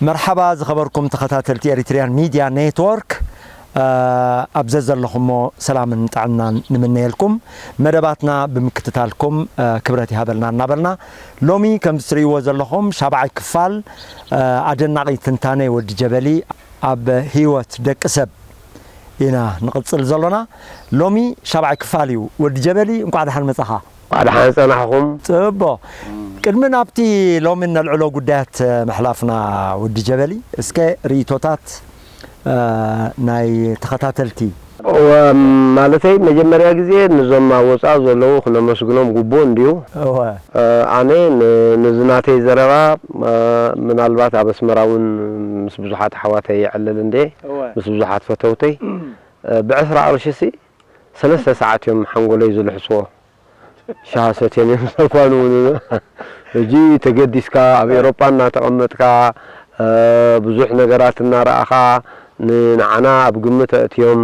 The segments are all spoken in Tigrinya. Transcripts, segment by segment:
መርሓባ ዝኸበርኩም ተኸታተልቲ ኤሪትሪያን ሚድያ ኔትወርክ፣ ኣብ ዘዘለኹሞ ሰላምን ጥዕናን ንምነየልኩም። መደባትና ብምክትታልኩም ክብረት ይሃበልና እናበልና፣ ሎሚ ከም እትርእይዎ ዘለኹም ሻብዓይ ክፋል ኣደናቒ ትንታነ ወዲ ጀበሊ ኣብ ህይወት ደቂ ሰብ ኢና ንቕጽል ዘሎና። ሎሚ ሻብዓይ ክፋል እዩ። ወዲ ጀበሊ፣ እንቋዕ ደሓን መጻኻ። እንቋዕ ደሓን ጸናሕኹም። ጽቡቕ። ቅድሚ ናብቲ ሎሚ እነልዕሎ ጉዳያት ምሕላፍና፣ ወዲ ጀበሊ፣ እስከ ርእይቶታት ናይ ተኸታተልቲ። እወ፣ ማለተይ መጀመርያ ግዜ ንዞም ኣብ ወጻኢ ዘለዉ ክነመስግኖም ግቡእ እንድዩ። እወ። ኣነ ን-፣ ነዚ ናተይ ዘረባ፣ ምናልባት ኣብ ኣስመራ እውን ምስ ብዙሓት ኣሕዋተይ ይዕልል እንድየ፣ እወ። ምስ ብዙሓት ፈተውተይ። ብዕስራ ቅርሺ ሲ ሰለስተ ሰዓት እዮም ሓንጎለይ ዝልሕስዎ። ሻሂ ሰትዮም እዮም ዘኳንውኑና። ሕጂ ተገዲስካ ኣብ ኤሮጳ እናተቐመጥካ፣ እ፣ ብዙሕ ነገራት እናረኣኻ፣ ን-፣ ንዓና ኣብ ግምት ኣእትዮም፣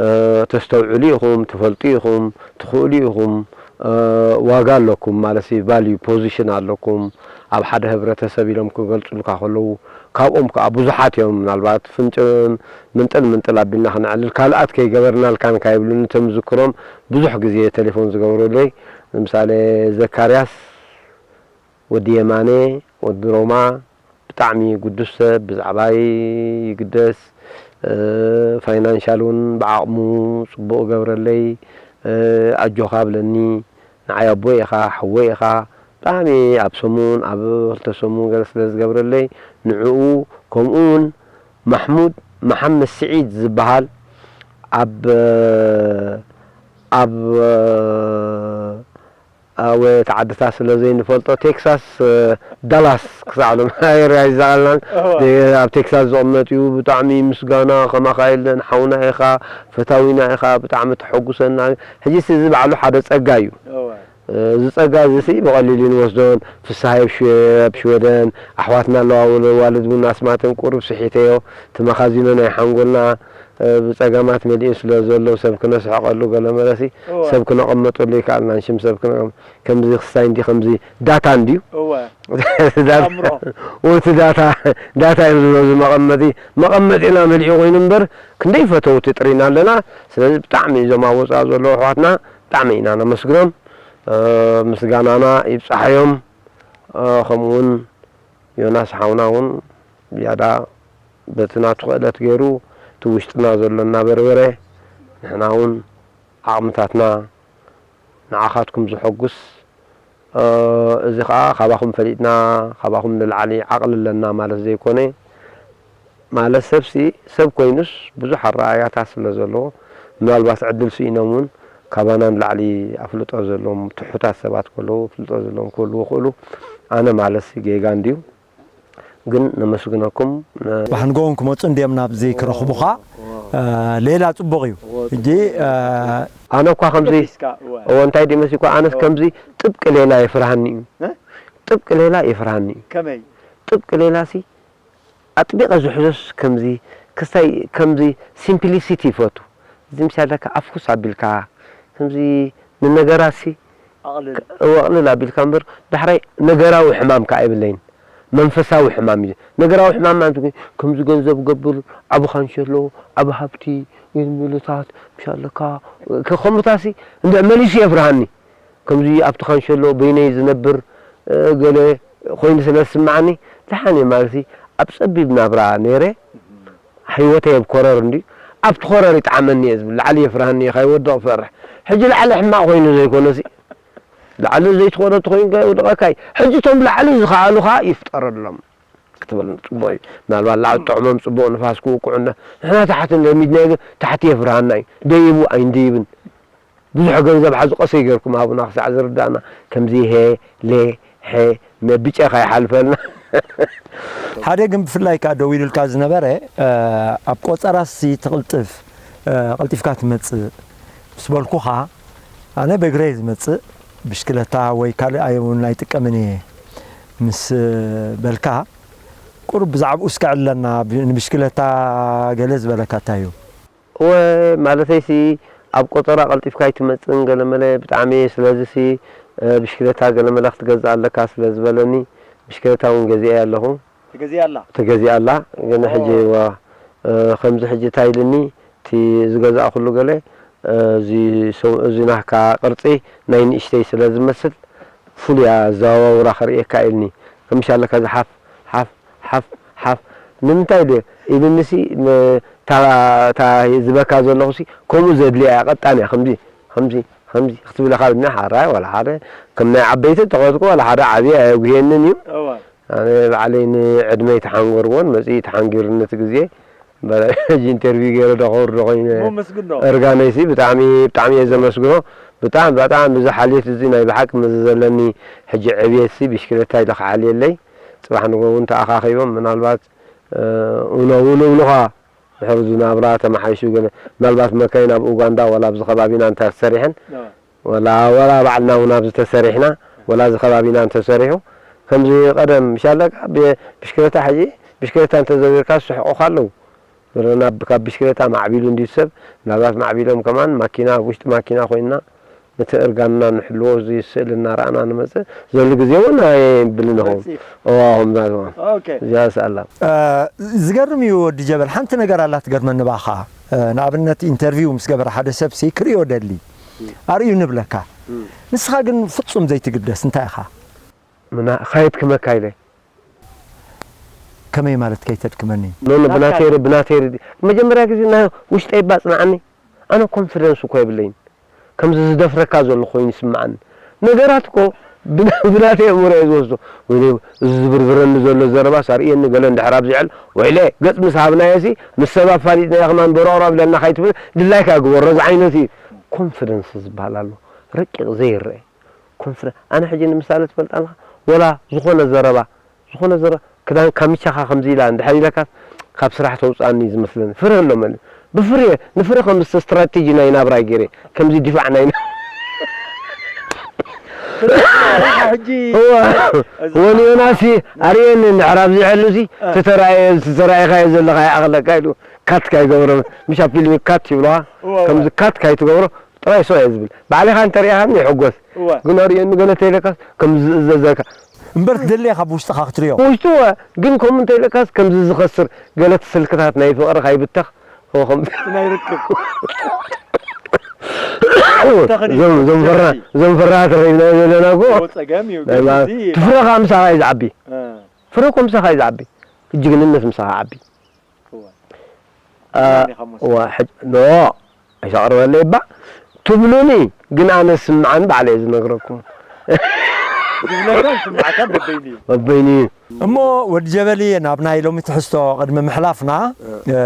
እ፣ ተስተውዕሉ ኢኹም፣ ትፈልጡ ኢኹም፣ ትኽእሉ ኢኹም፣ እ፣ ዋጋ ኣለኩም ማለት ሲ፣ ቫልዩ ፖዚሽን ኣለኩም ኣብ ሓደ ህብረተሰብ ኢሎም ክገልጹልካ ከለዉ፣ ካብኦም ከኣ ብዙሓት እዮም። ምናልባት ፍንጭ-፣ ምንጥል ምንጥል ኣቢልና ክነዕልል፣ ካልኣት ከይገበርናልካን ካይብሉኒ፣ ተምዝክሮም ብዙሕ ግዜ ቴሌፎን ዝገብሩለይ፣ ንምሳሌ ዘካርያስ፣ ወዲ የማነ፣ ወዲ ሮማ፣ ብጣዕሚ ግዱስ ሰብ፣ ብዛዕባይ ይግደስ፣ እ፣ ፋይናንሻል እውን ብዓቕሙ ጽቡቕ ገብረለይ፣ እ፣ ኣጆኻ ብለኒ፣ ንዓይ ኣቦይ ኢኻ፣ ሓወይ ኢኻ፣ ብጣዕሚ ኣብ ሰሙን፣ ኣብ ክልተ ሰሙን ገለ ስለ ዝገብረለይ፣ ንዕኡ፣ ከምኡ እውን ማሕሙድ መሓመድ ስዒድ ዝበሃል ኣብ፣ ኣብ፣ ኣብ እቲ ዓድታት ስለ ዘይንፈልጦ፣ ቴክሳስ፣ ዳላስ ክሳዕ ሎም ኣይርኣይ ዝዛቐልናን፣ እወ። ኣብ ቴክሳስ ዝቕመጥ እዩ። ብጣዕሚ ምስጋና፣ ከማኻ የለን፣ ሓውና ኢኻ፣ ፈታዊና ኢኻ፣ ብጣዕሚ ተሐጉሰና። ሕጂስ እዚ ባዕሉ ሓደ ጸጋ እዩ። እወ። እዚ ጸጋ እዚ ሲ ብቐሊሉ ንወስዶን፣ ፍስሃየ ኣብ ሽወ-፣ ኣብ ሽወደን፣ ኣሕዋትና ኣለዋ፣ ወለ-፣ ዋልድ እውን ኣስማተን ቁሩብ ስሒተዮ፣ እቲ መኻዚኖ ናይ ሓንጎልና፣ እ፣ ብጸገማት መሊኡ ስለ ዘሎ ሰብ ክነስሕቐሉ ገለ መለሲ፣ እወ። ሰብ ክነቐመጠሉ ይከኣልናን፣ ሽም ሰብ ክነቐም-፣ ከምዚ ክስታይ እንዲ፣ ከምዚ ዳታ እንድዩ። እወ። ዳታ፣ ኣእምሮ። እቲ ዳታ፣ ዳታ እዮም ዝብሎ፣ እዚ መቐመጢ፣ መቐመጢና መሊኡ ኮይኑ እምበር፣ ክንደይ ፈተውቲ ጥሪና ኣለና። ስለዚ ብጣዕሚ እዞም ኣብ ወጻኢ ዘለዉ ኣሕዋትና ብጣዕሚ ኢና ነመስግኖም። እ፣ ምስጋናና ይብጻሕዮም። እ፣ ከምኡውን ዮናስ ሓውና እውን ዝያዳ በቲ ናቱ ክእለት ገይሩ እቲ ውሽጥና ዘሎ እናበርበረ፣ ንሕና እውን ዓቕምታትና ንዓኻትኩም ዘሐጉስ፣ እ፣ እዚ ኸኣ ካባኹም ፈሊጥና፣ ካባኹም ንላዕሊ ዓቕሊ ኣለና ማለት ዘይኮነ፣ ማለት ሰብሲ ሰብ ኮይኑስ ብዙሕ ኣረኣእያታት ስለ ዘለዎ፣ ምናልባት ዕድል ስኢኖም እውን ካባና ንላዕሊ ኣፍልጦ ዘለዎም ትሑታት ሰባት ከለዉ፣ ፍልጠት ዘለዎም ክህልዉ ይኽእሉ። ኣነ ማለትሲ ጌጋ እንድዩ፣ ግን ነመስግነኩም። ን- ብሓንጎኦም ክመጹ እንድዮም ናብዚ ክረኽቡኻ። እ፣ ሌላ ጽቡቕ እዩ። ሕጂ፣ እ፣ ኣነ እኳ ከምዚ፣ ተገዲስካ፣ እወ። እወ፣ እንታይ ድዩ መሲልኳ፣ ኣነስ እወ። ከምዚ ጥብቂ ሌላ የፍርሃኒ እዩ። እ? ጥብቂ ሌላ የፍርሃኒ እዩ። ከመይ? ጥብቂ ሌላሲ ኣጥቢቐ ዝሕዞስ ከምዚ ክስታይ፣ ከምዚ ሲምፕሊሲቲ ይፈቱ። እዚ ምስ ያለካ ኣፍኩስ ኣቢልካ፣ ከምዚ ንነገራሲ ኣቕልል። እወ፣ ኣቕልል ኣቢልካ እምበር፣ ዳሕራይ ነገራዊ ሕማም ከኣ የብለይን። መንፈሳዊ ሕማም እዩ። ነገራዊ ሕማም ማለት ግን ከምዚ ገንዘብ ገብር፣ ዓቢ ካንሸሎ፣ ዓቢ ሃብቲ፣ ግን ምሉታት፣ ምሻለካ፣ ከ-፣ ከምኡታሲ እንደ መሊሱ የፍርሃኒ። ከምዚ ኣብቲ ካንሸሎ በይነይ ዝነብር፣ እ፣ ገለ ኮይኑ ስለ ዝስምዓኒ፣ ደሓን እየ ማለትሲ ኣብ ጸቢብ ናብራ ነይረ። ህይወተይ ኣብ ኮረር እንድዩ። ኣብቲ ኮረር ይጥዓመኒ እየ ዝብል። ላዕሊ የፍርሃኒ እየ፣ ከይወድቕ እፈርሕ። ሕጂ ላዕሊ ሕማቕ ኮይኑ ዘይኮነሲ፣ ላዕሊ ዘይትኾነ ተኾይንካ ይውድቐካ እዩ። ሕጂ እቶም ላዕሊ ዝኸኣሉ ኸኣ ይፍጠረሎም ክትብል ጽቡቕ እዩ። ምናልባት ላዕሊ ጥዑሞም ጽቡቕ ንፋስ ክውቅዑ እንዳ-፣ ንሕና ታሕቲ ለሚድናዮ ግን ታሕቲ የፍርሃና እዩ። ደይቡ ኣይንደይብን። ብዙሕ ገንዘብ ሓዙ ቀሰይ ገይርኩም ሃቡና ክሳዕ ዝርዳእና። ከምዚ ሄ፣ ሌ፣ ሐ፣ መ ብጨኻ ይሓልፈልና። ሓደ ግን ብፍላይ ከኣ ደዊሉልካ ዝነበረ፣ እ፣ ኣብ ቆጸራሲ ትቕልጥፍ፣ እ፣ ቀልጢፍካ ትመጽእ ምስ በልኩኻ፣ ኣነ በእግረ እየ ዝመጽእ፣ ብሽክለታ ወይ ካልእ ኣየ እውን ኣይጥቀምን እየ ምስ በልካ፣ ቁሩብ ብዛዕባኡ እስከ ዕለና፣ ብ-፣ ንብሽክለታ ገለ ዝበለካ እንታይ እዩ? እወ፣ ማለተይሲ ኣብ ቆጸራ ቀልጢፍካ ኣይትመጽእን ገለመለ ብጣዕሚ እየ። ስለዚሲ፣ እ፣ ብሽክለታ ገለመለ ክትገዝእ ኣለካ ስለ ዝበለኒ፣ ብሽክለታ እውን ገዚኤ ኣለኹ። ተገዚኣ ኣላ? ተገዚኣ ኣላ። ግን ኦ። ሕጂ፣ እወ፣ እ፣ ከምዚ ሕጂ እንታይ ኢልኒ፣ እቲ ዝገዛእኩሉ ገለ፣ እ፣ እዚ ሰው-፣ እዚ ናህካ ቅርጺ ናይ ንእሽተይ ስለ ዝመስል፣ ፍሉያ ኣዘዋውራ ከርእየካ ኢልኒ። ከምሻለካ እዚ ሓፍ፣ ሓፍ፣ ሓፍ፣ ሓፍ። ንምንታይ ድየ? ኢልኒሲ፣ ም-፣ እታ፣ እታ ዝበካ ዘለኹሲ፣ ከምኡ ዘድልያ እያ፣ ቀጣን እያ፣ ከምዚ፣ ከምዚ፣ ከምዚ ክትብል ኢኻ፣ ብድና ሓራይ፣ ዋላ ሓደ፣ ከም ናይ ዓበይቲ ተቐትኩ፣ ዋላ ሓደ ዓብዪ ኣየጉህየንን እዩ። እዋ። ኣነ ባዕለይ ንዕድመይ ተሓንጎርዎን መጺኡ ተሓንጊሩኒ እቲ ግዜ። በረ-፣ ሕጂ ኢንተርቪው ገይረ ዶ ከውርዶ ኮይነ እሞ መስግኖ። እርጋነይሲ ብጣዕሚ፣ ብጣዕሚ እየ ዘመስግኖ። ብጣዕሚ፣ ብጣዕሚ ብዚ ሓልዮት እዚ ናይ ብሓቂ ምስ ዘለኒ ሕጂ ዕብየትሲ ብሽክለታ ኢለ ክሓልየለይ። ጽባሕ ንግሆ እውን ተኣኻኺቦም ምናልባት፣ እ፣ ውነው ንብሉኻ ድሕሪ እዚ ናብራ ተመሓይሹ ግን ምናልባት መካይን ኣብ ኡጋንዳ ዋላ ኣብዚ ከባቢና እንተ ተሰሪሐን፣ ኣዎ። ወላ፣ ወላ ባዕልና እውን ኣብዚ ተሰሪሕና፣ ወላ እዚ ከባቢና እንተሰሪሑ፣ ከምዚ ቀደም፣ ምሻለካ፣ ብ-፣ ብሽክለታ ሕጂ፣ ብሽክለታ እንተዘዊርካ ዝስሕቑኻ ኣለዉ። ብረና ብ-፣ ካብ ብሽክለታ ማዕቢሉ እንድዩ ሰብ፣ ምናልባት ማዕቢሎም ከማን ማኪና፣ ኣብ ውሽጢ ማኪና ኮይንና፣ ነቲ እርጋንና ንሕልዎ፣ እዚ ስእሊ እናረኣና ንመጽእ፣ ዘሉ ግዜ እውን ኣይብልን ይኸውን። መጽእ። እዋ፣ ከምዛ፣ እዋ። ኦኬ። እዚኣ ስኣላ። እ፣ ዝገርም እዩ ወዲ ጀበል። ሓንቲ ነገር ኣላ ትገርመኒ ባኻ። እ፣ ንኣብነት ኢንተርቪው ምስ ገበረ ሓደ ሰብሲ ክርእዮ ደሊ። ኣርእዩ ንብለካ። እም። ንስኻ ግን ፍጹም ዘይትግደስ፣ እንታይ ኢኻ? ምና-፣ ከየድክመካ ኢለ። ከመይ ማለት ከይተድክመኒ? ኖ፣ ኖ፣ ብናተይ ር-፣ ብናተይ ርዲ-፣ መጀመርያ ግዜ ናይ ውሽጠይ እባ ጽንዓኒ። ኣነ ኮንፊደንስ እኮ የብለይን። ከምዚ ዝደፍረካ ዘሎ ኮይኑ ይስምዓኒ። ነገራት እኮ ብና-፣ ብናተይ ኣእምሮ እየ ዝወስዶ። ወይኔ፣ እዚ ዝብርብረኒ ዘሎ ዘረባስ ኣርእየኒ ገለ እንድሕር ኣብዚዐል፣ ወይለ፣ ገጽ ምስ ሃብናዮሲ፣ ምስ ሰብ ኣፋሊጥናዮ ከማን በሮቕሮ ብለና ከይትብል፣ ድላይካ ግበሮ፣ እዚ ዓይነት እዩ። ኮንፊደንስ ዝበሃል ኣሎ። ረቂቕ ዘይረአ። ኮንፍረ-፣ ኣነ ሕጂ ንምሳሌ ትፈልጥ ኣለኻ፣ ወላ ዝኾነ ዘረባ፣ ዝኾነ ዘረባ፣ ክዳን ካሚቻኻ ከምዚ ኢላ እንድሕር ኢለካስ፣ ካብ ስራሕ ተውፅኣኒ እዩ ዝመስለኒ። ፍረ ኣሎ መለ-፣ ብፍረ፣ ንፍረ ከም ዝተ-፣ ስትራቴጂ ናይ ናብራይ ገይረ፣ ከምዚ ዲፋዕ ናይ ና-፣ ሕጂ እዋ፣ እዚ ወን ዮናስ ኣርእየኒ እንድሕር ኣብዚ ሕሉሲ፣ እ። ተተራእየ፣ ተተራእየካዮ ዘለኻ ይኣኽለካ ኢሉ፣ ካት ካይገብሮ፣ ምሽ ኣብ ፊልም ካት ይብልዋ፣ እዋ፣ እዋ። ከምዚ ካት ካይትገብሮ፣ ጥራይ ሶ እየ ዝብል። ባዕልኻ እንተሪኣኻኒ ይሕጎስ። እወ። ግን ኣርእየኒ ገለ እንተኢለካስ ከም ዝእዘዘካ። እምበር ትደሊ ኢኻ ብውሽጥኻ ክትርእዮ። ብውሽጡ እወ፣ ግን ከምኡ እንተኢለካስ ከምዚ ዝኸስር ገለ እቲ ስልክታት ናይ ፍቕሪ ካይብተኽ። እወ፣ ከም ናይ ርክብ። እዞም፣ እዞም ፈራ-፣ እዞም ፈራሃት ረኺብና ዘለና እኮ። እወ፣ ጸገም እዩ፣ ናይ ግን ማ-፣ እዚ እቲ ፍረኻ ምሳኻ እዩ ዝዓቢ። እ። ፍረ እኮ ምሳኻ እዩ ዝዓቢ። ጅግንነት ምሳኻ ዓቢ። እወ። አ፣ ጅግና ኢኻ ሞሳ። እወ፣ ሕጅ-፣ ኖ፣ ኣይተቕርበለይ እባ ትብሉኒ፣ ግን ኣነ ስምዓን ባዕለ እየ ዝነግረኩም። ዝብለካን ስምዓካን በበይኑ እዩ። በበይኑ እዩ። እሞ ወዲ ጀበሊ፣ ናብ ናይ ሎሚ ትሕዝቶ ቅድሚ ምሕላፍና፣ እ። እ፣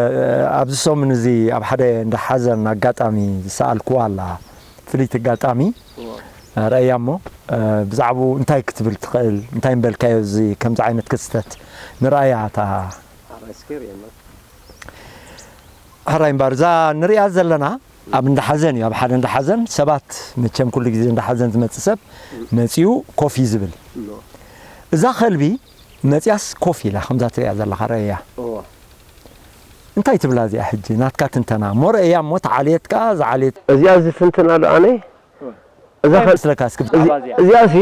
ኣብዚ ሰሙን እዚ ኣብ ሓደ እንዳ ሓዘን ኣጋጣሚ ዝሰኣልክዋ ኣላ። ፍልይቲ ኣጋጣሚ እዎ። ረእያ እሞ፣ እ፣ ብዛዕባኡ እንታይ ክትብል ትኽእል? እንታይ ምበልካዮ እዚ ከምዚ ዓይነት ክስተት ንረኣያ እታ? ኣረ፣ እስኪ ርእየና። ሕራይ እምበር፣ እዛ ንሪኣ ዘለና ኣብ እንዳ ሓዘን እዩ። ኣብ ሓደ እንዳ ሓዘን ሰባት፣ መቸም ኩሉ ግዜ እንዳ ሓዘን ዝመጽእ ሰብ መጺኡ ኮፍ እዩ ዝብል። እዎ። እዛ ከልቢ መጺኣስ ኮፍ ኢላ ከምዛ ትሪኣ ዘለኻ ረእያ። እዎ። እንታይ ትብላ እዚኣ ሕጂ? ናትካ ትንተና። እሞ ረእያ እሞ ተዓልየት ከኣ ዝዓልየት። እዚኣ ዝትንትን ኣሎ ኣነ? እዋ። እዛ እንታይ ከ-፣ ይመስለካ እስኪ? እዚ-፣ ብዛዕባ እዚኣ? እዚኣሲ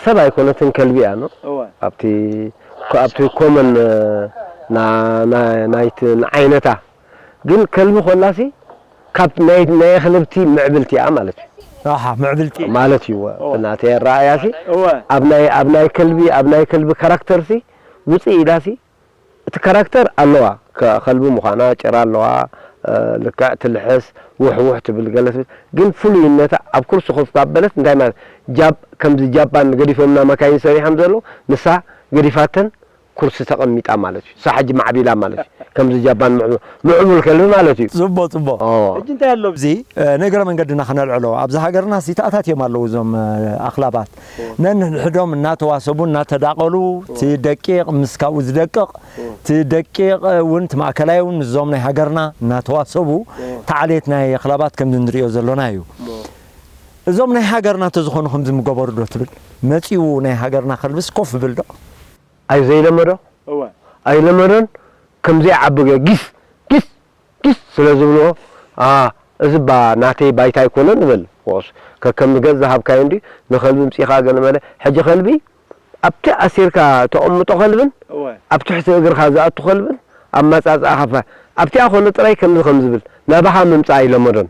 ሰብ ኣይኮነትን ከልቢ እያ፣ ኖ? እዋ። ኣብቲ ኣብቲ ኮመን ናይቲ ዓይነታ ግን ከልቢ ኮላሲ ካብ ናይ ኣኽልብቲ ምዕብልቲ እያ ማለት እዩ። ምዕብልቲ ማለት እዩ። ናተይ ኣረኣእያሲ ኣብ ናይ ከልቢ ኣብ ናይ ከልቢ ካራክተርሲ ውፅእ ኢላሲ እቲ ካራክተር ኣለዋ። ከልቢ ምዃና ጭራ ኣለዋ፣ ልክዕ ትልሕስ፣ ውሕ ውሕ ትብል ገለ ትብል። ግን ፍሉይነታ ኣብ ኩርሲ ኮፍ ካብ በለት እንታይ ማለት ጃብ ከምዚ ጃፓን ገዲፎምና መካይን ሰሪሖም ዘለዉ ንሳ ገዲፋተን ኩርሲ ተቐሚጣ ማለት እዩ። ንሳ ሕጂ ማዕቢላ ማለት እዩ። ከምዚ ጃፓን ምዕቡል ከልቢ ማለት እዩ። ጽቡቕ ጽቡቕ። ሕጂ እንታይ ኣሎ ኣብዚ ነገረ መንገድና ክነልዕሎ ኣብዚ ሃገርና ሲ ተኣታትዮም ኣለዉ እዞም ኣኽላባት ነንሕድሕዶም እናተዋሰቡ እናተዳቐሉ እቲ ደቂቕ ምስ ካብኡ ዝደቅቕ እቲ ደቂቕ እውን እቲ ማእከላይ እውን ምስዞም ናይ ሃገርና እናተዋሰቡ እቲ ዓሌት ናይ ኣኽላባት ከምዚ ንሪኦ ዘሎና እዩ። እዞም ናይ ሃገርና እንተዝኾኑ ከምዚ ምገበሩ ዶ ትብል? መፂኡ ናይ ሃገርና ከልብስ ኮፍ ብል ዶ? ኣይ ዘይለመዶ ኣይለመዶን። ከምዚ ዓቢ ጊስ ጊስ ጊስ ስለ ዝብልዎ እዚ ባ ናተይ ባይታ ኣይኮነን ንበል። ከከም ገዝ ዝሃብካዮ እንዲ ንኸልቢ ምፂኻ ገለ መለ ሕጂ ከልቢ ኣብቲ ኣሲርካ ተቐምጦ ከልብን ኣብ ትሕቲ እግርኻ ዝኣቱ ከልብን ኣመፃፅኣ ኸፋ ኣብቲኣ ኮነ ጥራይ ከምዚ ከም ዝብል ናባኻ ምምፃእ ኣይለመዶን።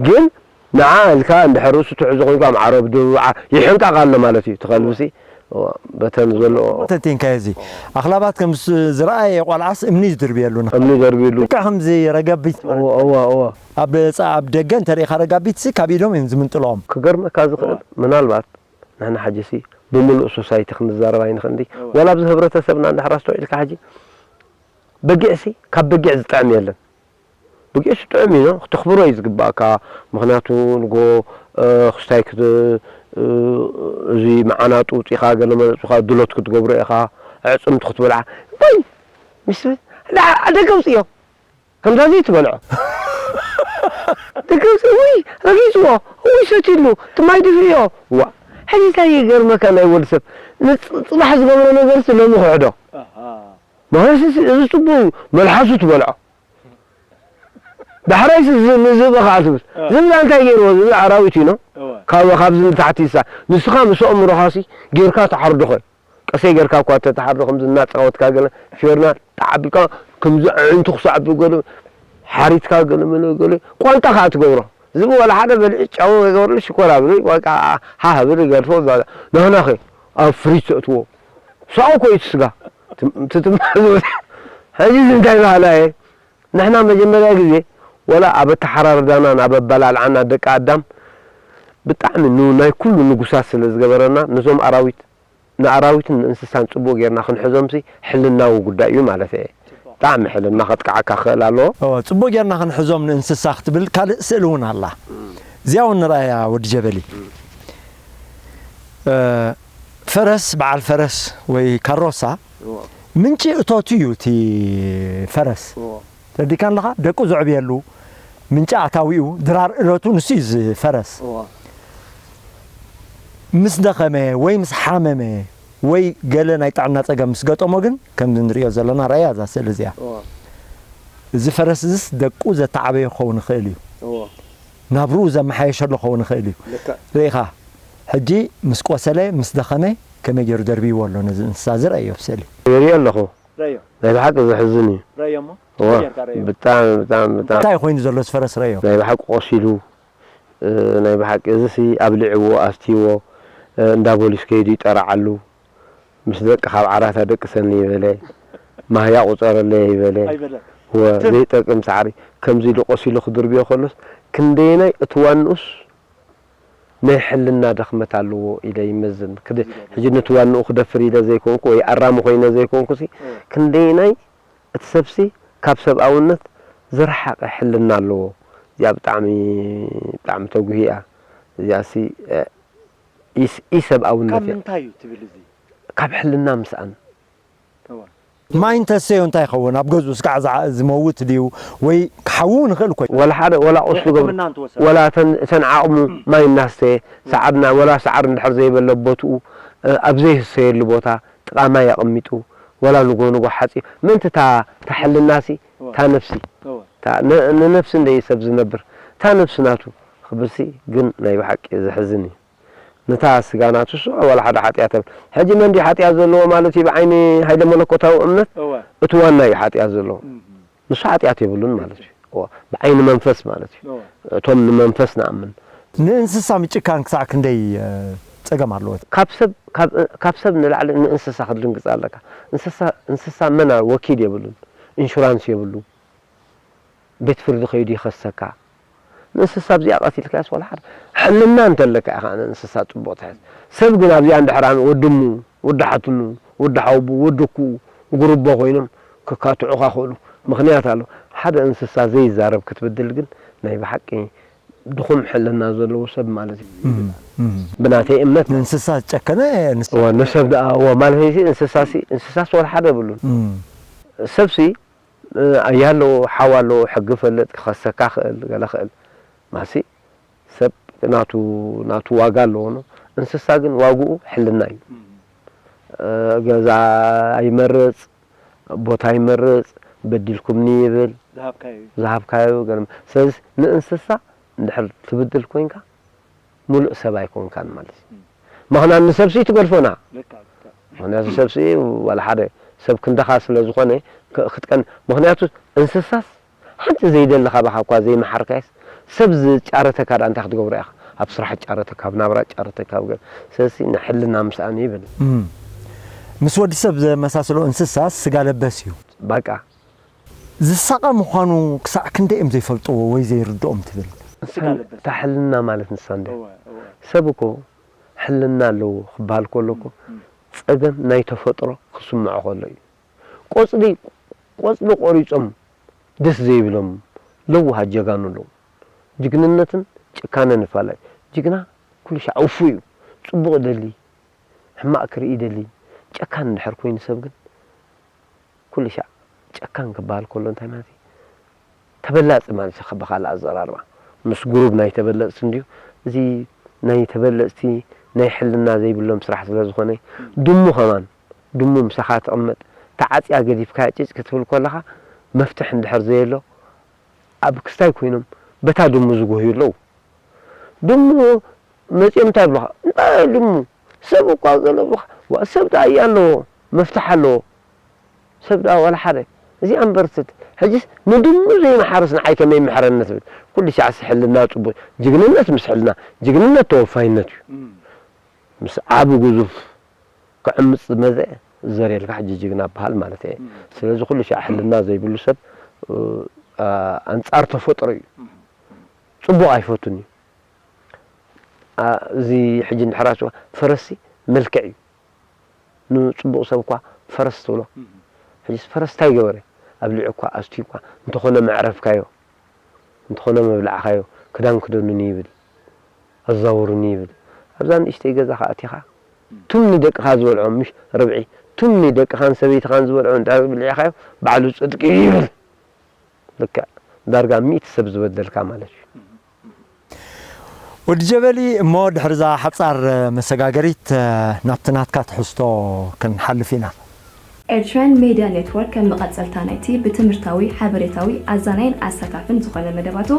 ግን ንዓ ኢልካ እንድሕር ርእሱ ትሕዞ ኮይንካ ኣብ ዓረብ ድብዓ ይሕንቀቕ ኣሎ ማለት እዩ። እቲ ከልብሲ በተን ዘለዎ ተንቲንካዮ እዚ ኣኽላባት ከም ዝረኣየ ቆልዓስ እምኒ ዝድርብየሉ እምኒ ደርብየሉ ልክዕ ከምዚ ረገቢት ኣብ ደገ እንተሪኢኻ ረጋቢትሲ ካብ ኢዶም እዮም ዝምንጥልኦም። ክገርመካ ዝኽእል ምናልባት ንሕና ሕጂሲ ብምሉእ ሶሳይቲ ክንዛረብ ኣይንኽእል እንዲ ዋላ ኣብዚ ህብረተሰብና እንድሕር ኣስተውዒልካ ሕጂ በጊዕሲ ካብ በጊዕ ዝጥዕም የለን። ብጊዕሲ ጥዑም እዩ፣ ክተኽብሮ እዩ ዝግባእካ። ምኽንያቱ ንጎ ክስታይ እዚ መዓናጡ ውፂኻ ገለ መለፁኻ ድሎት ክትገብሮ ኢኻ። ኣዕፅምቲ ክትበልዓ ወይ ምስ ደገ ውፅዮ ከምዛ ዘይትበልዖ ደገ ውፅዮ ውይ ረጊፅዎ ውይ ሰትሉ ትማይ ድፍእዮ ዋ ሕጂ እንታይ ይገርመካ ናይ ወዲ ሰብ ንፅባሕ ዝገብሮ ነገርሲ ሎሚ ክሕዶ ማለት እዚ ፅቡቅ እዩ መልሓሱ ትበልዖ ዳሕራይሲ ንዝብኢ ከዓ ትብል ዝብኢ እንታይ ገይርዎ ዝብኢ ኣራዊት እዩ ነው ካብ ካብዚ ንታሕቲ ይሳ ንስኻ ምስ ኣእምሮኻሲ ጌርካ ትሓርዶ ኸ ቀሰይ ጌርካ እኳ ተተሓርዶ ከምዚ እናፃወትካ ገለ ፊዮርና ጣዕ ኣቢልካ ከምዚ ኣዒንቱ ክሳዕ ብገለ ሓሪትካ ገለ መለ ገለ ቋንጣ ከዓ ትገብሮ ዝብኢ ዋላ ሓደ በልዒ ጫው ገበርሉ ሽኮር ኣብሉ በቃ ሃህ ብሉ ገድፎ ናህናኸ ኣብ ፍሪጅ ተእትዎ ሳው ኮ እቲ ስጋ ትትምሓ ዝብል ሕጂ እዚ እንታይ ባህላ እየ ንሕና መጀመርያ ግዜ ወላ ኣብ ኣተሓራርዳናን ኣብ ኣበላልዓና ደቂ ኣዳም ብጣዕሚ ን ናይ ኩሉ ንጉሳት ስለ ዝገበረና ነዞም ኣራዊት ንኣራዊትን ንእንስሳን ጽቡቕ ጌርና ክንሕዞምሲ ሕልናዊ ጉዳይ እዩ ማለት እየ። ብጣዕሚ ሕልና ከጥቅዓካ ክኽእል ኣለዎ። እወ፣ ጽቡቕ ጌርና ክንሕዞም ንእንስሳ ክትብል ካልእ ስእሊ እውን ኣላ። እዚኣ እውን ንርኣያ ወዲ ጀበሊ። እ፣ ፈረስ፣ በዓል ፈረስ ወይ ካሮሳ ምንጪ እቶቱ እዩ እቲ ፈረስ። ተረዲእካ ኣለኻ? ደቁ ዘዕብየሉ፣ ምንጪ ኣታዊኡ፣ ድራር እለቱ ንሱ እዩ እዚ ፈረስ። ምስ ደኸመ ወይ ምስ ሓመመ ወይ ገለ ናይ ጥዕና ጸገም ምስ ገጠሞ ግን ከምዚ ንርእዮ ዘለና ራእያ እዛ ስእሊ እዚኣ። እዚ ፈረስ እዚስ ደቁ ዘተዓበዮ ክኸውን ይኽእል እዩ። ናብርኡ ዘመሓየሸሉ ክኸውን ይኽእል እዩ። ርኢኻ፣ ሕጂ ምስ ቆሰለ፣ ምስ ደኸመ ከመይ ገይሩ ደርብይዎ ኣሎ ነዚ እንስሳ እዚ ረእዮ ብስእሊ። ይርኢ ኣለኹ። ናይ ብሓቂ ዘሕዝን እዩ። ብጣዕሚ ብጣዕሚ ብጣዕሚ እንታይ ኮይኑ ዘሎ ዝፈረስ ረዮ ናይ ብሓቂ ቆሲሉ ናይ ብሓቂ እዚሲ ኣብሊዕዎ ኣስትይዎ እንዳ ቦሊስ ከይዱ ይጠራዓሉ ምስ ደቂ ካብ ዓራት ኣደቅሰኒ ይበለ ማህያ ቁፀረለይ ይበለ ዘይጠቅም ሳዕሪ ከምዚ ኢሉ ቆሲሉ ክድርብዮ ከሎስ ክንደየናይ እቲ ዋንኡስ ናይ ሕልና ድኽመት ኣለዎ ኢለ ይመዝን። ሕጂ ነቲ ዋንኡ ክደፍር ኢለ ዘይኮንኩ ወይ ኣራሚ ኮይነ ዘይኮንኩሲ ክንደየናይ እቲ ሰብሲ ካብ ሰብኣውነት ዝረሓቐ ሕልና ኣለዎ። እዚኣ ብጣዕሚ ብጣዕሚ ተጉሂ እያ። እዚኣሲ ኢሰብኣውነት እያ። ካብ ምንታይ እዩ ትብል እዚ? ካብ ሕልና ምስኣን። ማይ እንተሰዮ እንታይ ይኸውን? ኣብ ገዝኡ ስጋዕ ዝመውት ድዩ? ወይ ክሓዊ እውን ይኽእል እኮ እዩ። ወላ ሓደ ወላ ቁስ ዝገብሩ ሕክምና እንትወሰድ። ወላ እተን እተን ዓቕሙ ማይ እናስተየ ሰዓርና ወላ ሰዓር እንድሕር ዘይበለ ቦትኡ ኣብ ዘይህሰየሉ ቦታ ጥቓ ማይ ኣቐሚጡ ወላ ንጎ ንጎ ሓፂ ምእንቲ እታ እታ ሕልናሲ እታ ነፍሲ እታ ን- ንነፍሲ እንደ እዩ ሰብ ዝነብር እታ ነፍሲ ናቱ ክብልሲ ግን ናይ ብሓቂ ዘሕዝን እዩ። ነታ ስጋ ናቱ እሱ ዋላ ሓደ ሓጢኣት የብሉን። ሕጂ መን ድዩ ሓጢኣት ዘለዎ ማለት እዩ? ብዓይኒ ሃይለ መለኮታዊ እምነት እወ። እቲ ዋና እዩ ሓጢኣት ዘለዎ። እም። ንሱ ሓጢኣት የብሉን ማለት እዩ። እወ፣ ብዓይኒ መንፈስ ማለት እዩ። እወ። እቶም ንመንፈስ ንኣምን። ንእንስሳ ምጭካን ክሳዕ ክንደይ፣ እ፣ ጸገም ኣለዎ? ካብ ሰብ፣ ካብ፣ ካብ ሰብ ንላዕሊ ንእንስሳ ክትድንግጽ ኣለካ። እንስሳ፣ እንስሳ መን ወኪል የብሉን፣ ኢንሹራንስ የብሉ፣ ቤት ፍርዲ ከይዱ ይኸሰካ። ንእንስሳ ኣብዚኣ ቀቲልካያስ ዋላ ሓደ ሕልና እንተለካ ኢኻ ንእንስሳ ጽቡቕ ትሕዝ። ሰብ ግን ኣብዚኣ እንድሕር ኣን-፣ ወዲ እሙ፣ ወዲ ሓትኑ፣ ወዲ ሓውቡ፣ ወዲ ኣኩኡ፣ ጉርቦ ኮይኖም ክካትዑኻ ክእሉ ምኽንያት ኣሎ። ሓደ እንስሳ ዘይዛረብ ክትብድል ግን ናይ ብሓቂ ድኹም ሕልና ዘለዎ ሰብ ማለት እዩ። እም፣ እም። ብናተይ እምነት ንእንስሳ ዝጨከነ ንስ-፣ እወ፣ ንሰብ ደኣ፣ እወ፣ ማለት እዚ እንስሳሲ፣ እንስሳስ ዋላ ሓደ የብሉን። እም። ሰብሲ፣ እ፣ ኣያ ኣለዎ፣ ሓው ኣለዎ፣ ሕጊ ፈልጥ፣ ክኸሰካ ክእል፣ ገለ ክእል። ማሲ ሰብ ናቱ፣ ናቱ ዋጋ ኣለዎ ነው። እንስሳ ግን ዋግኡ ሕልና እዩ። እም። እ፣ ገዛ ይመርጽ፣ ቦታ ይመርጽ፣ በዲልኩምኒ ይብል። ዝሃብካዮ እዩ። ዝሃብካዮ ገርም። ስለዚ ንእንስሳ እንድሕር ትብድል ኮይንካ፣ ሙሉእ ሰብ ኣይኮንካን ማለት እዩ። እም። ምኽንያቱ ንሰብሲ ትገድፎና። ልክዕ፣ ልክዕ። ምኽንያቱ ሰብሲ ዋላ ሓደ ሰብ ክንድኻ ስለ ዝኾነ ክ-፣ ክትቀን-፣ ምኽንያቱ እንስሳስ ሓንቲ ዘይደሊ ካባኻ እኳ ዘይመሓርካይስ ሰብ ዝጫረተካ ደኣ እንታይ ክትገብሮ ኢኻ? ኣብ ስራሕ ጫረተካ፣ ኣብ ናብራ ጫረተካ፣ ኣብ ገ-፣ ስለዚ ንሕልና ምስኣን ይብል። እም። ምስ ወዲ ሰብ ዘመሳስሎ እንስሳስ ስጋ ለበስ እዩ። በቃ። ዝሳቐ ምዃኑ ክሳዕ ክንደይ እዮም ዘይፈልጥዎ ወይ ዘይርድኦም ትብል? ስጋ ለበስ። እታ ሕልና ማለት ንሳ እንደ እወ፣ እወ። ሰብ እኮ ሕልና ኣለዎ ክበሃል ከሎ እኮ እም፣ እም። ጸገም ናይ ተፈጥሮ ክስምዖ ከሎ እዩ። ቆጽሊ፣ ቆጽሊ ቆሪጾም ደስ ዘይብሎም ለዋሃት ጀጋኑ ኣለዉ። ጅግንነትን ጭካነን ይፈላለ። ጅግና ኩሉ ሻዕ ውፉይ እዩ። ጽቡቕ ይደሊ፣ ሕማቕ ክርኢ ይደሊ። ጨካን እንድሕር ኮይኑ ሰብ ግን ኩሉ ሻዕ ጨካን ክበሃል ከሎ እንታይ ማለት እዩ? ተበላጺ ማለት እዩ፣ ብኻልእ ኣዘራርባ። ምስ ግሩብ ናይ ተበለጽቲ እንድዩ። እዚ ናይ ተበለጽቲ ናይ ሕልና ዘይብሎም ስራሕ ስለ ዝኾነ፣ ድሙ ከማን፣ ድሙ ምሳኻ ትቕመጥ፣ ተዓጽያ ገዲፍካያ ጭጭ ክትብል ከለኻ፣ መፍትሕ እንድሕር ዘየሎ፣ ኣብ ክስታይ ኮይኖም በታ ድሙ ዝጎህዩ ኣለዉ። ድሙ መጺኦም እንታይ ይብሉኻ? እንታይ ድሙ? ሰብ እኳ ገለ ይብሉኻ። ዋ፣ ሰብ ደኣ እያ ኣለዎ፣ መፍትሕ ኣለዎ። ሰብ ደኣ ዋላ ሓደ። እዚኣ እምበር ትት-፣ ሕጂስ ንድሙ ዘይመሓርስ ንዓይ ከመይ ይምሕረኒ ትብል። ኩሉ ሻዕሲ ሕልና ጽቡቕ። ጅግንነት ምስ ሕልና፣ ጅግንነት ተወፋይነት እዩ። እም። ምስ ዓቢ ግዙፍ ክዕምጽ ዝመዘ ዘርየልካ ሕጂ ጅግና በሃል ማለት እየ። እም። ስለዚ ኩሉ ሻዕ ሕልና ዘይብሉ ሰብ፣ እ፣ ኣ-፣ ኣንጻር ተፈጥሮ እዩ። እም። ጽቡቕ ኣይፈቱን እዩ። ኣ-፣ እዚ ሕጂ እንድሕር ኣስዋ ፈረስሲ መልክዕ እዩ። ንጽቡቕ ሰብ እኳ ፈረስ ትብሎ። እም። ሕጂስ ፈረስ እንታይ ገበረ? ኣብሊዑ እኳ፣ ኣስትዩ እኳ፣ እንተኾነ መዕረፍካዮ፣ እንተኾነ መብላዕኻዮ፣ ክዳን ክደኑኒ ይብል፣ ኣዛውሩኒ ይብል። ኣብዛ ንእሽተይ ገዛኻ ኣቲኻ፣ እም። ቱም ንደቅኻ ዝበልዖም፣ ምሽ ርብዒ፣ ቱም ንደቅኻን ሰበይትኻን ዝበልዖ እንድሕር ብሊዕኻዮ፣ ባዕሉ ጽድቂ እዩ ይብል። ልክዕ ዳርጋ ሚእቲ ሰብ ዝበደልካ ማለት እዩ። ወዲ ጀበሊ፣ እሞ ድሕሪ እዛ ሓጻር መሰጋገሪት፣ ናብቲ ናትካ ትሕዝቶ ክንሓልፍ ኢና። ኤርትራን ሜድያ ኔትወርክ ከም መቐጸልታ ናይቲ ብትምህርታዊ፣ ሓበሬታዊ፣ ኣዛናይን ኣሳታፍን ዝኾነ መደባቱ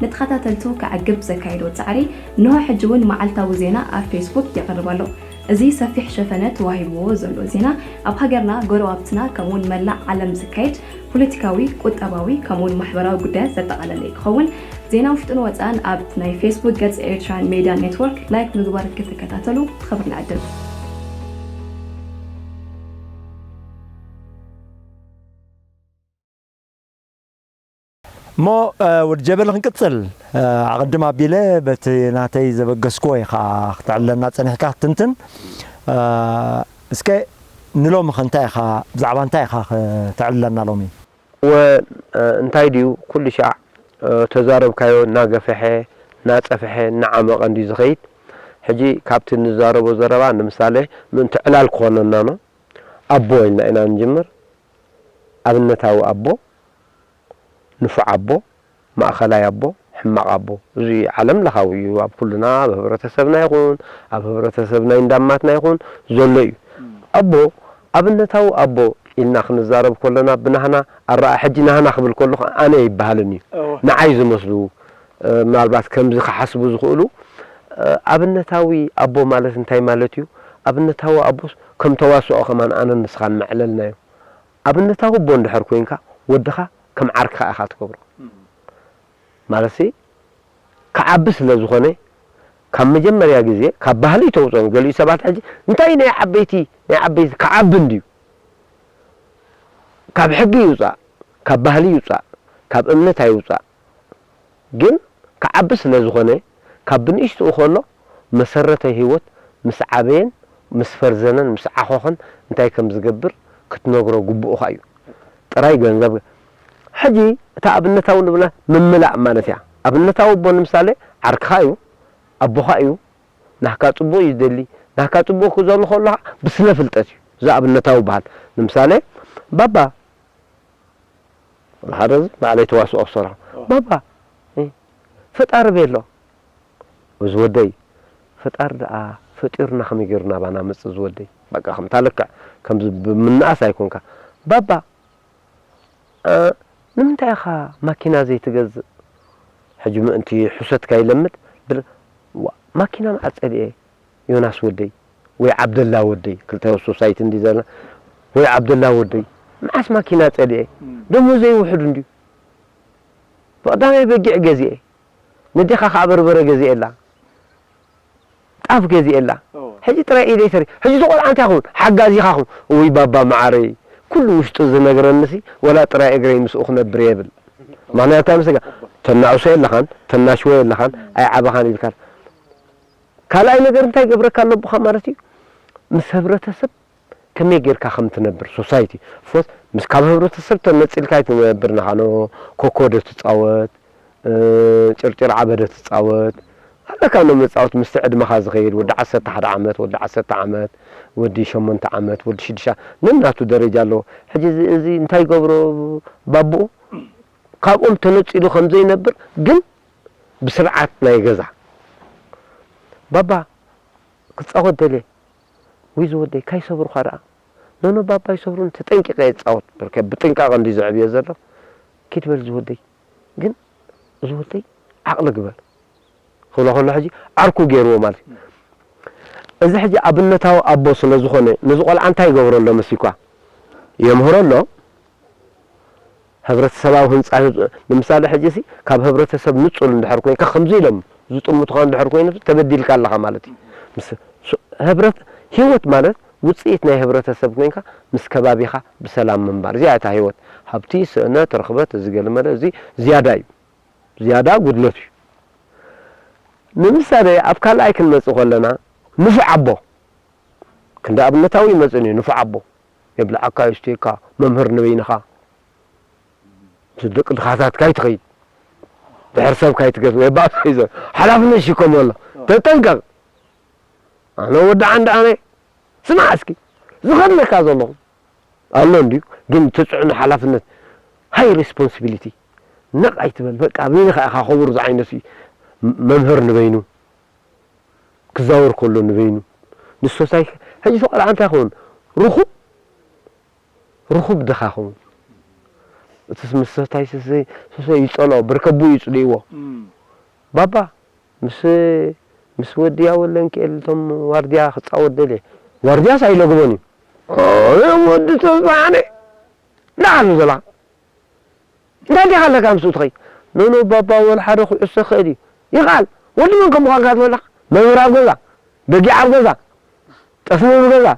ንተኸታተልቱ ከዕግብ ዘካየዶ ጻዕሪ፣ እንሆ ሕጂ እውን መዓልታዊ ዜና ኣብ ፌስቡክ የቕርብ ኣሎ። እዚ ሰፊሕ ሸፈነ ተዋሂብዎ ዘሎ ዜና፣ ኣብ ሃገርና፣ ጎረባብትና፣ ከምኡውን መላእ ዓለም ዝካየድ ፖለቲካዊ፣ ቁጠባዊ፣ ከምኡውን ማሕበራዊ ጉዳያት ዘጠቓለለ እዩ ክኸውን። ዜና ውሽጥን ወጻእን ኣብ ናይ ፌስቡክ ገጽ ኤርትራን ሜድያ ኔትወርክ ላይክ ምግባር ክትከታተሉ ብኽብሪ ንዕድም። እሞ፣ እ፣ ወዲ ጀበሊ ክንቅጽል፣ እ፣ ኣቐድም ኣቢለ በቲ ናተይ ዘበገስክዎ ኢኻ ክተዕልለና ጸኒሕካ ክትትንትን። እ፣ እስከ ንሎሚ ኸ እንታይ ኢኻ፣ ብዛዕባ እንታይ ኢኻ ክተዕልለና ሎሚ? እወ፣ እ፣ እንታይ ድዩ፣ ኩሉ ሻዕ፣ እ፣ ተዛረብካዮ እናገፍሐ፣ እናጸፍሐ፣ እናዓመቐ እንድዩ ዝኸይድ። ሕጂ ካብቲ እንዛረቦ ዘረባ፣ ንምሳሌ፣ ምእንቲ ዕላል ክኾነና ነው። ኣቦ ኢልና ኢና ንጅምር። ኣብነታዊ ኣቦ፣ ንፉዕ ኣቦ፣ ማእኸላይ ኣቦ፣ ሕማቕ ኣቦ። እዚ ዓለም ለኻዊ እዩ። ኣብ ኩልና፣ ኣብ ህብረተሰብና ይኹን፣ ኣብ ህብረተሰብ ናይ እንዳማትና ይኹን ዘሎ እዩ። እም። ኣቦ፣ ኣብነታዊ ኣቦ ኢልና ክንዛረብ ከለና፣ ብናህና ኣረኣ፣ ሕጂ ናህና ክብል ከለኹ ኣነ ኣይበሃልን እዩ። እወ። ንዓይ ዝመስሉ፣ እ፣ ምናልባት ከምዚ ክሓስቡ ዝኽእሉ፣ ኣብነታዊ ኣቦ ማለት እንታይ ማለት እዩ? ኣብነታዊ ኣቦስ ከም ተዋስኦ ከማን ኣነን ንስኻን መዕለልና እዩ። ኣብነታዊ ኣቦ እንድሕር ኮይንካ ወድኻ ከም ዓርክኻ ኢኻ ትገብሮ። ማለትሲ ክዓቢ ስለ ዝኾነ ካብ መጀመርያ ግዜ ካብ ባህሊ ተውፅኦም። ገሊኡ ሰባት ሕጂ እንታይ ናይ ዓበይቲ ናይ ዓበይቲ ክዓቢ እንድዩ ካብ ሕጊ ይውፃእ፣ ካብ ባህሊ ይውፃእ፣ ካብ እምነት ኣይውፃእ። ግን ክዓቢ ስለ ዝኾነ ካብ ብንእሽትኡ ከሎ መሰረተ ህይወት ምስ ዓበየን ምስ ፈርዘነን ምስ ዓኾኸን እንታይ ከም ዝገብር ክትነግሮ ግቡእኻ እዩ። ጥራይ ገንዘብ ሕጂ እታ ኣብነታዊ ንብላ ምምላእ ማለት እያ። ኣብነታዊ ኣቦ ንምሳሌ ዓርክኻ እዩ፣ ኣቦኻ እዩ፣ ናህካ ጽቡቕ እዩ ዝደሊ። ናህካ ጽቡቕ ክዘሉ ከሎ ብስነ ፍልጠት እዩ። እዚ ኣብነታዊ በሃል። ንምሳሌ ባባ ሓደ እዚ ባዕለይ ተዋስኦ ክሰርሖ ባባ እ፣ ፈጣሪ ቤሎ እዚ ወደይ ፈጣሪ ደኣ ፈጢሩና ከመይ ገይሩ ናባና መጽእ እዚ ወደይ በቃ ከምታ ልክዕ ከምዚ ብምንኣስ ኣይኮንካ ባባ እ፣ ንምንታይ ኢኻ ማኪና ዘይትገዝእ ሕጂ ምእንቲ ሕሰት ካይለምድ ድር ዋ ማኪና መዓት ጸሊኤ ዮናስ ወደይ ወይ ዓብደላ ወደይ ክልተ ሶሳይቲ እንዲ ዘለና ወይ ዓብደላ ወደይ መዓስ ማኪና ጸሊኤ ደሞዘይ ውሕድ እንድዩ ብቐዳማይ በጊዕ ገዚኤ ነዴኻ ከዓ በርበረ ገዚኤላ ጣፍ ገዚኤላ ሕጂ ጥራይ ኢደይ ሰሪ ሕጂ እቲ ቆልዓ እንታይ ኹን ሓጋዚኻ ኹን ወይ ባባ መዓረይ ኩሉ ውሽጡ ዝነግረንሲ ወላ ጥራይ እግረይ ምስኡ ክነብር የብል ምክንያቱ ምስጋ ተናእሶ የለኻን ተናሽወ የለኻን ኣይዓበኻን ኢልካ ካልኣይ ነገር እንታይ ገብረካ ኣለቦኻ ማለት እዩ ምስ ህብረተሰብ ከመይ ጌርካ ከም ትነብር ሶሳይቲ ፎስ ምስ ካብ ህብረተሰብ ተነጺልካ ኣይትነብር ንኻኖ ኮኮ ዶ ትጻወት ጭርጭር ዓበደ ትጻወት ኣለካ ኖ መጻወት ምስቲ ዕድመኻ ዝኸይድ ወዲ ዓሰርተ ሓደ ዓመት ወዲ ዓሰርተ ዓመት ወዲ ሸሞንተ ዓመት ወዲ ሽዱሽተ ነናቱ ደረጃ ኣለዎ ሕጂ እዚ እንታይ ይገብሮ ባቡኡ ካብኦም ተነጺሉ ከም ዘይነብር ግን ብስርዓት ናይ ገዛ ባባ ክጻወት ደልየ ወይ ዝወደይ ካይሰብሩኻ ደኣ ኖኖ ባባ ይሰብሩን ተጠንቂቐ የጻወት በልከ ብጥንቃቐ እንዲ ዘዕብዮ ዘሎ ኪድ በል ዝወደይ ግን ዝወደይ ዓቕሊ ግበር ክብሎ ከሎ ሕጂ ዓርኩ ገይርዎ ማለት እዩ እዚ ሕጂ ኣብነታዊ ኣቦ ስለ ዝኾነ ነዚ ቆልዓ እንታይ ይገብሮ ኣሎ መሲኳ የምህሮ ኣሎ ህብረተሰባዊ ህንፃ ንምሳሌ ሕጂ ሲ ካብ ህብረተሰብ ንፁል እንድሕር ኮይንካ ከምዚ ኢሎም ዝጥምቱኻ እንድሕር ኮይኑ ተበዲልካ ኣለኻ ማለት እዩ ህብረት ህይወት ማለት ውፅኢት ናይ ህብረተሰብ ኮይንካ ምስ ከባቢኻ ብሰላም ምንባር እዚኣ እታ ህይወት ሃብቲ ስእነት ርኽበት እዚ ገልመለ እዚ ዝያዳ እዩ ዝያዳ ጉድለት እዩ ንምሳሌ ኣብ ካልኣይ ክንመፅእ ከለና ንፉዕ ኣቦ ክንዲ ኣብነታዊ ይመፅን እዩ ንፉዕ ኣቦ የብልዓካ ይስትየካ መምህር ንበይንኻ ምስ ደቂ ድኻታት ካይትኸይድ ድሕር ሰብ ካይትገዝ ወይ ባእሲ ይዘ ሓላፍነት ይሽከሞ ኣሎ ተጠንቀቕ ኣነ ወዲ ዓንዲ ኣነ ስማዕ እስኪ ዝኸድነካ ዘለኹ ኣሎ እንድዩ ግን ትፅዕኑ ሓላፍነት ሃይ ሬስፖንሲቢሊቲ ነቕ ኣይትበል በቃ በይንኻ ኢኻ ክቡር ዝዓይነቱ እዩ መምህር ንበይኑ ክዛወር ከሎ ንበይኑ ንሶሳይ ሕጂ ተቆልዓ እንታይ ኸውን ርኹብ ርኹብ ድኻ ኸውን እቲ ምስ ሰታይ ሰሰይ ሰሰይ ይጸልኦ ብርከቡ ይጽልይዎ ባባ ምስ ምስ ወድያ ወለን ክኤል እቶም ዋርድያ ክጻወት ደልየ ዋርድያስ ኣይለግቦን እዩ ወዲ ተባዕነ ዳሉ ዘላ እንታይ ዲኻ ኣለካ ምስኡ ትኸይ ኖኖ ባባ ወል ሓደ ኩዕሶ ክእል እዩ ይኽኣል ወዲ መን ከም ምዃንካ ትበላ መምህር ኣብ ገዛ በጊዕ ኣብ ገዛ ጠስሚ ኣብ ገዛ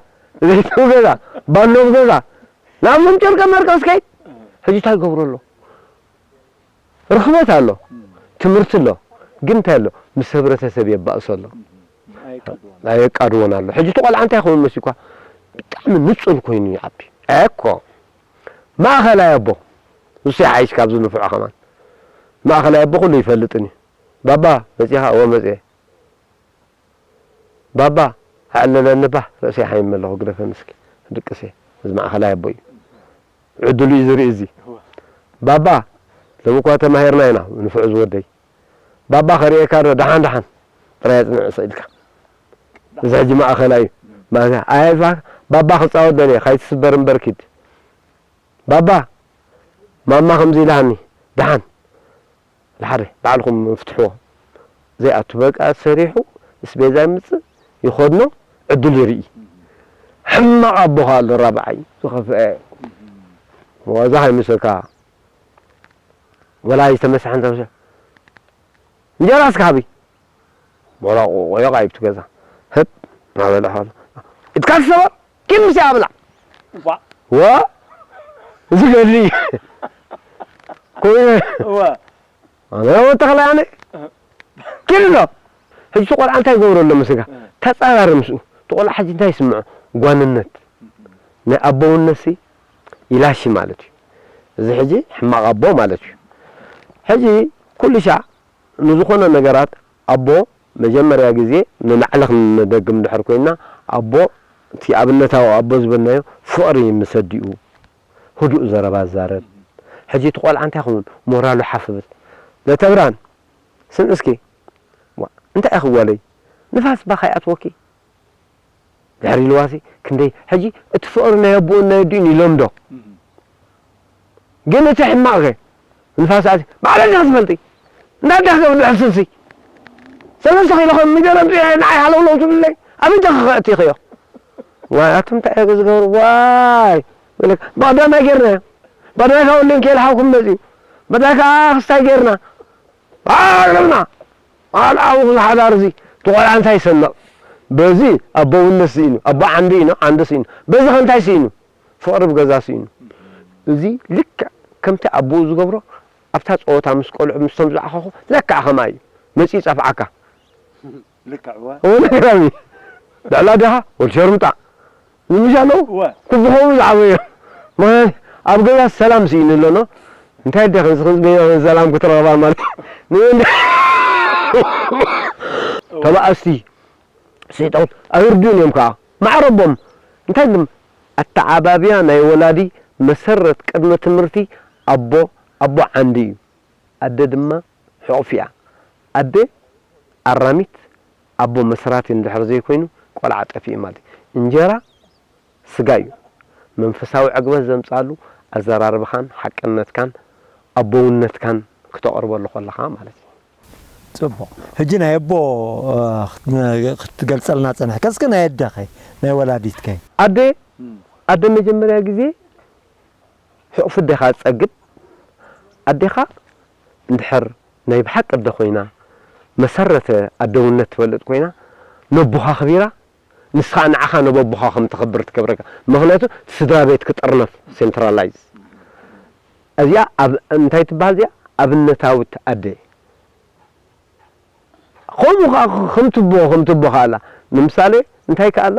ዘይቲ ኣብ ገዛ ባኖ ኣብ ገዛ ናብዞም ጨርቀ መርቀስ ከይድ ሕጂ እንታይ ይገብሩ ኣሎ ርኽበት ኣሎ ትምህርቲ ኣሎ ግን እንታይ ኣሎ ምስ ህብረተሰብ የባእሶ ኣሎ ኣየቃድዎን ኣሎ ሕጂ እቲ ቆልዓ እንታይ ይኸውን መሲኳ ብጣዕሚ ንጹል ኮይኑ ይዓቢ እኮ ማእኸላይ ኣቦ ንሱ ይሓይሽ ካብዚ ንፍዖ ከማን ማእኸላይ ኣቦ ኩሉ ይፈልጥን እዩ ባባ መጺኻ እወ መጽየ ባባ ኣዕለለኒ ባ ርእሰይ ሓይም ኣለኹ ግደፈኒ እስኪ ድቅስ እየ እዚ ማእኸላይ ኣቦ እዩ ዕድሉ እዩ ዝርኢ እዚ ባባ ሎሚ እኳ ተማሂርና ኢና ንፍዑ ዝወደይ ባባ ከርእየካ ዶ ደሓን ደሓን ጥራይ ኣፅንዕ ስኢልካ እዚ ሕጂ ማእኸላይ እዩ ማእከ ኣየልፋ ባባ ክፃወት ደልየ ካይትስበር እምበር ኪድ ባባ ማማ ከምዚ ኢላሃኒ ደሓን ሓደ ባዕልኹም ፍትሕዎ ዘይኣቱ በቃ ሰሪሑ እስቤዛ ይምጽእ፣ ይኸድኖ፣ ዕድል ይርኢ። ሕማቕ ኣቦኻ ኣሎ ራብዓይ፣ ዝኸፍአ። ዋዛ ከይምሰልካ። ወላ ዝተመሰሐ እንተ መሰ-፣ እንጀራ እስከ ሃቢ። ወላ ቆ-፣ ቆዮ ቃይብቲ ገዛ። ህብ፣ እናበለ ሓሎ። ኢድካ ትሰበር፣ ኪድ ምስያ ኣብላ። ዋ። ዋ፣ እዚ ገድሊ። ኮይኑ። ዋ። ኣነ ወዲ ተኽላይ ኣነ። ኪድ ኣሎ። ሕጂ እቲ ቆልዓ እንታይ ይገብሮ ኣሎ ምስልካ? እ። ተጻራሪ ምስኡ። እቲ ቆልዓ ሕጂ እንታይ ይስምዖ? ጓንነት። ናይ ኣቦውነትሲ ይላሺ ማለት እዩ። እዚ ሕጂ ሕማቕ ኣቦ ማለት እዩ። ሕጂ ኩሉ ሻዕ ንዝኾነ ነገራት ኣቦ መጀመርያ ግዜ ንላዕሊ ክንደግም እንድሕር ኮይንና፣ ኣቦ እቲ ኣብነታዊ ኣቦ ዝበልናዮ ፍቕሪ ምስ ኣዲኡ ህዱእ ዘረባ ዝዛረብ። ሕጂ እቲ ቆልዓ እንታይ ክኸውን? ሞራሉ ሓፍ ብል። ለተብራን ስምዒ እስኪ። ዋ፣ እንታይ ኢኺ ጓለይ? ንፋስ ባኻ ይኣትወኪ? ድሕሪ ኢልዋሲ ክንደይ ሕጂ እቲ ፍቕሪ ናይ ኣቦኡን ናይ ኣዲኡን ይለምዶ። እም። ግን እቲ ሕማቕ ከ? ንፋስ ኣትዩ፣ ባዕሉ እንዲኻ ትፈልጢ። እንዳ ኣዴኻ ገብር ድሕሪ ስልሲ። ሰለስተ ኪሎ ከም ሚደረ ንዓይ ሃለውለው ትብለይ። ኣብ እጃኻ ከእቲኽዮ። ዋይ፣ ኣቱም እንታይ እዮም ዝገብሩ? ዋይ፣ በቃ፣ ብቐዳማይ ጌርናዮ። ብቐዳማይ ካብ ወሊን ከየልሓውኩም መፅዩ። ብቐዳማይ ከዓ ክስታይ ጌርና። ኣረብና ኣልኣው ሓዳር እዚ ተቆልዓ እንታይ ይሰንቕ? በዚ ኣቦውነት ስኢኑ፣ ኣቦ ዓንዲ ኢኑ፣ ዓንዲ ስኢኑ። በዚ ከ እንታይ ስኢኑ? ፍቕሪ ብገዛ ስኢኑ። እዚ ልክዕ ከምቲ ኣቦኡ ዝገብሮ ኣብታ ጸወታ ምስ ቆልዑ ምስቶም ዝዓኸኹ ለክዕ ከማይ እዩ። መጺኡ ይጸፍዓካ። ልክዕ እወ። እወ ነግራሚ። ልዕላ ዲኻ ወዲ ሸርምጣ። ንምሽ ኣለዉ? እወ። ኩብኾም ዝዓበዮ። ማለት ኣብ ገዛ ሰላም ስኢኑ ኣሎ፣ ኖ? እንታይ ደኸ ንስኽን ገዛ ሰላም ክትረኽባ ማለት? ንእንዳ-፣ ተባእስቲ፣ ሰይጣን፣ ኣይርድኡን እዮም ከዓ። ማዕረቦም። እንታይ ድም-፣ ኣተዓባብያ ናይ ወላዲ መሰረት ቅድመ ትምህርቲ ኣቦ፣ ኣቦ ዓንዲ እዩ። ኣደ ድማ ሕቑፍ እያ። ኣደ ኣራሚት፣ ኣቦ መስራቲ እንድሕር ዘይኮይኑ፣ ቆልዓ ጠፊኡ ማለት እዩ። እንጀራ ስጋ እዩ። መንፈሳዊ ዕግበት ዘምጽኣሉ ኣዘራርባኻን ሓቅነትካን ኣቦውነትካን ክተቕርበሉ ከለኻ ማለት እዩ። ጽቡቕ። ሕጂ ናይ ኣቦ፣ እ፣ ክት-፣ ክትገልጸልና ጸኒሕካ፣ እስከ ናይ ኣደኸ፣ ናይ ወላዲትከ? ኣደ፣ እም። ኣደ መጀመርያ ግዜ ሕቑፊ ኣዴኻ ትጸግብ። ኣዴኻ እንድሕር ናይ ብሓቂ ኣደ ኮይና፣ መሰረተ ኣደውነት ትፈልጥ ኮይና፣ ነቦኻ ኣኽቢራ፣ ንስኻ ንዓኻ ነቦቦኻ ከም ተኽብር ትገብረካ። ምኽንያቱ፣ እቲ ስድራ ቤት ክጥርነፍ፣ ሴንትራላይዝ። እዚኣ ኣብ፣ እንታይ ትበሃል እዚኣ? ኣብነታዊት ኣደ። ከምኡ ከኣ ከም ትቦ፣ ከም ትቦ ከኣ ኣላ። ንምሳሌ፣ እንታይ ከኣ ኣላ?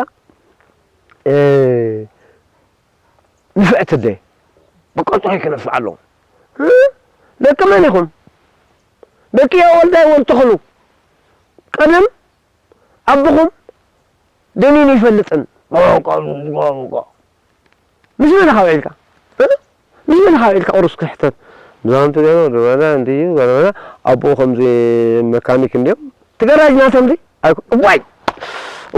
እ፣ ንፍዕቲ ኣደ። በቃ ጥራይ ክነፍዕ ኣለዎ። እ? ደቂ መን ኢኹም? ደቂ ያወልዳይ ወልተኽሉ። ቀደም ኣቦኹም ደኒኑ ይፈልጥን። ምስ መን ኢኻ ውዒልካ? እ? ምስ መን ኢኻ ውዒልካ ቁሩስ ክሕተት? ብዛንቱ ገና ወደበና እንድዩ፣ ገና ኣቦኡ ከምዚ መካኒክ እንድዮም። ትገራጅ ናቶም ዲ? ኣይኮ-፣ ዋይ!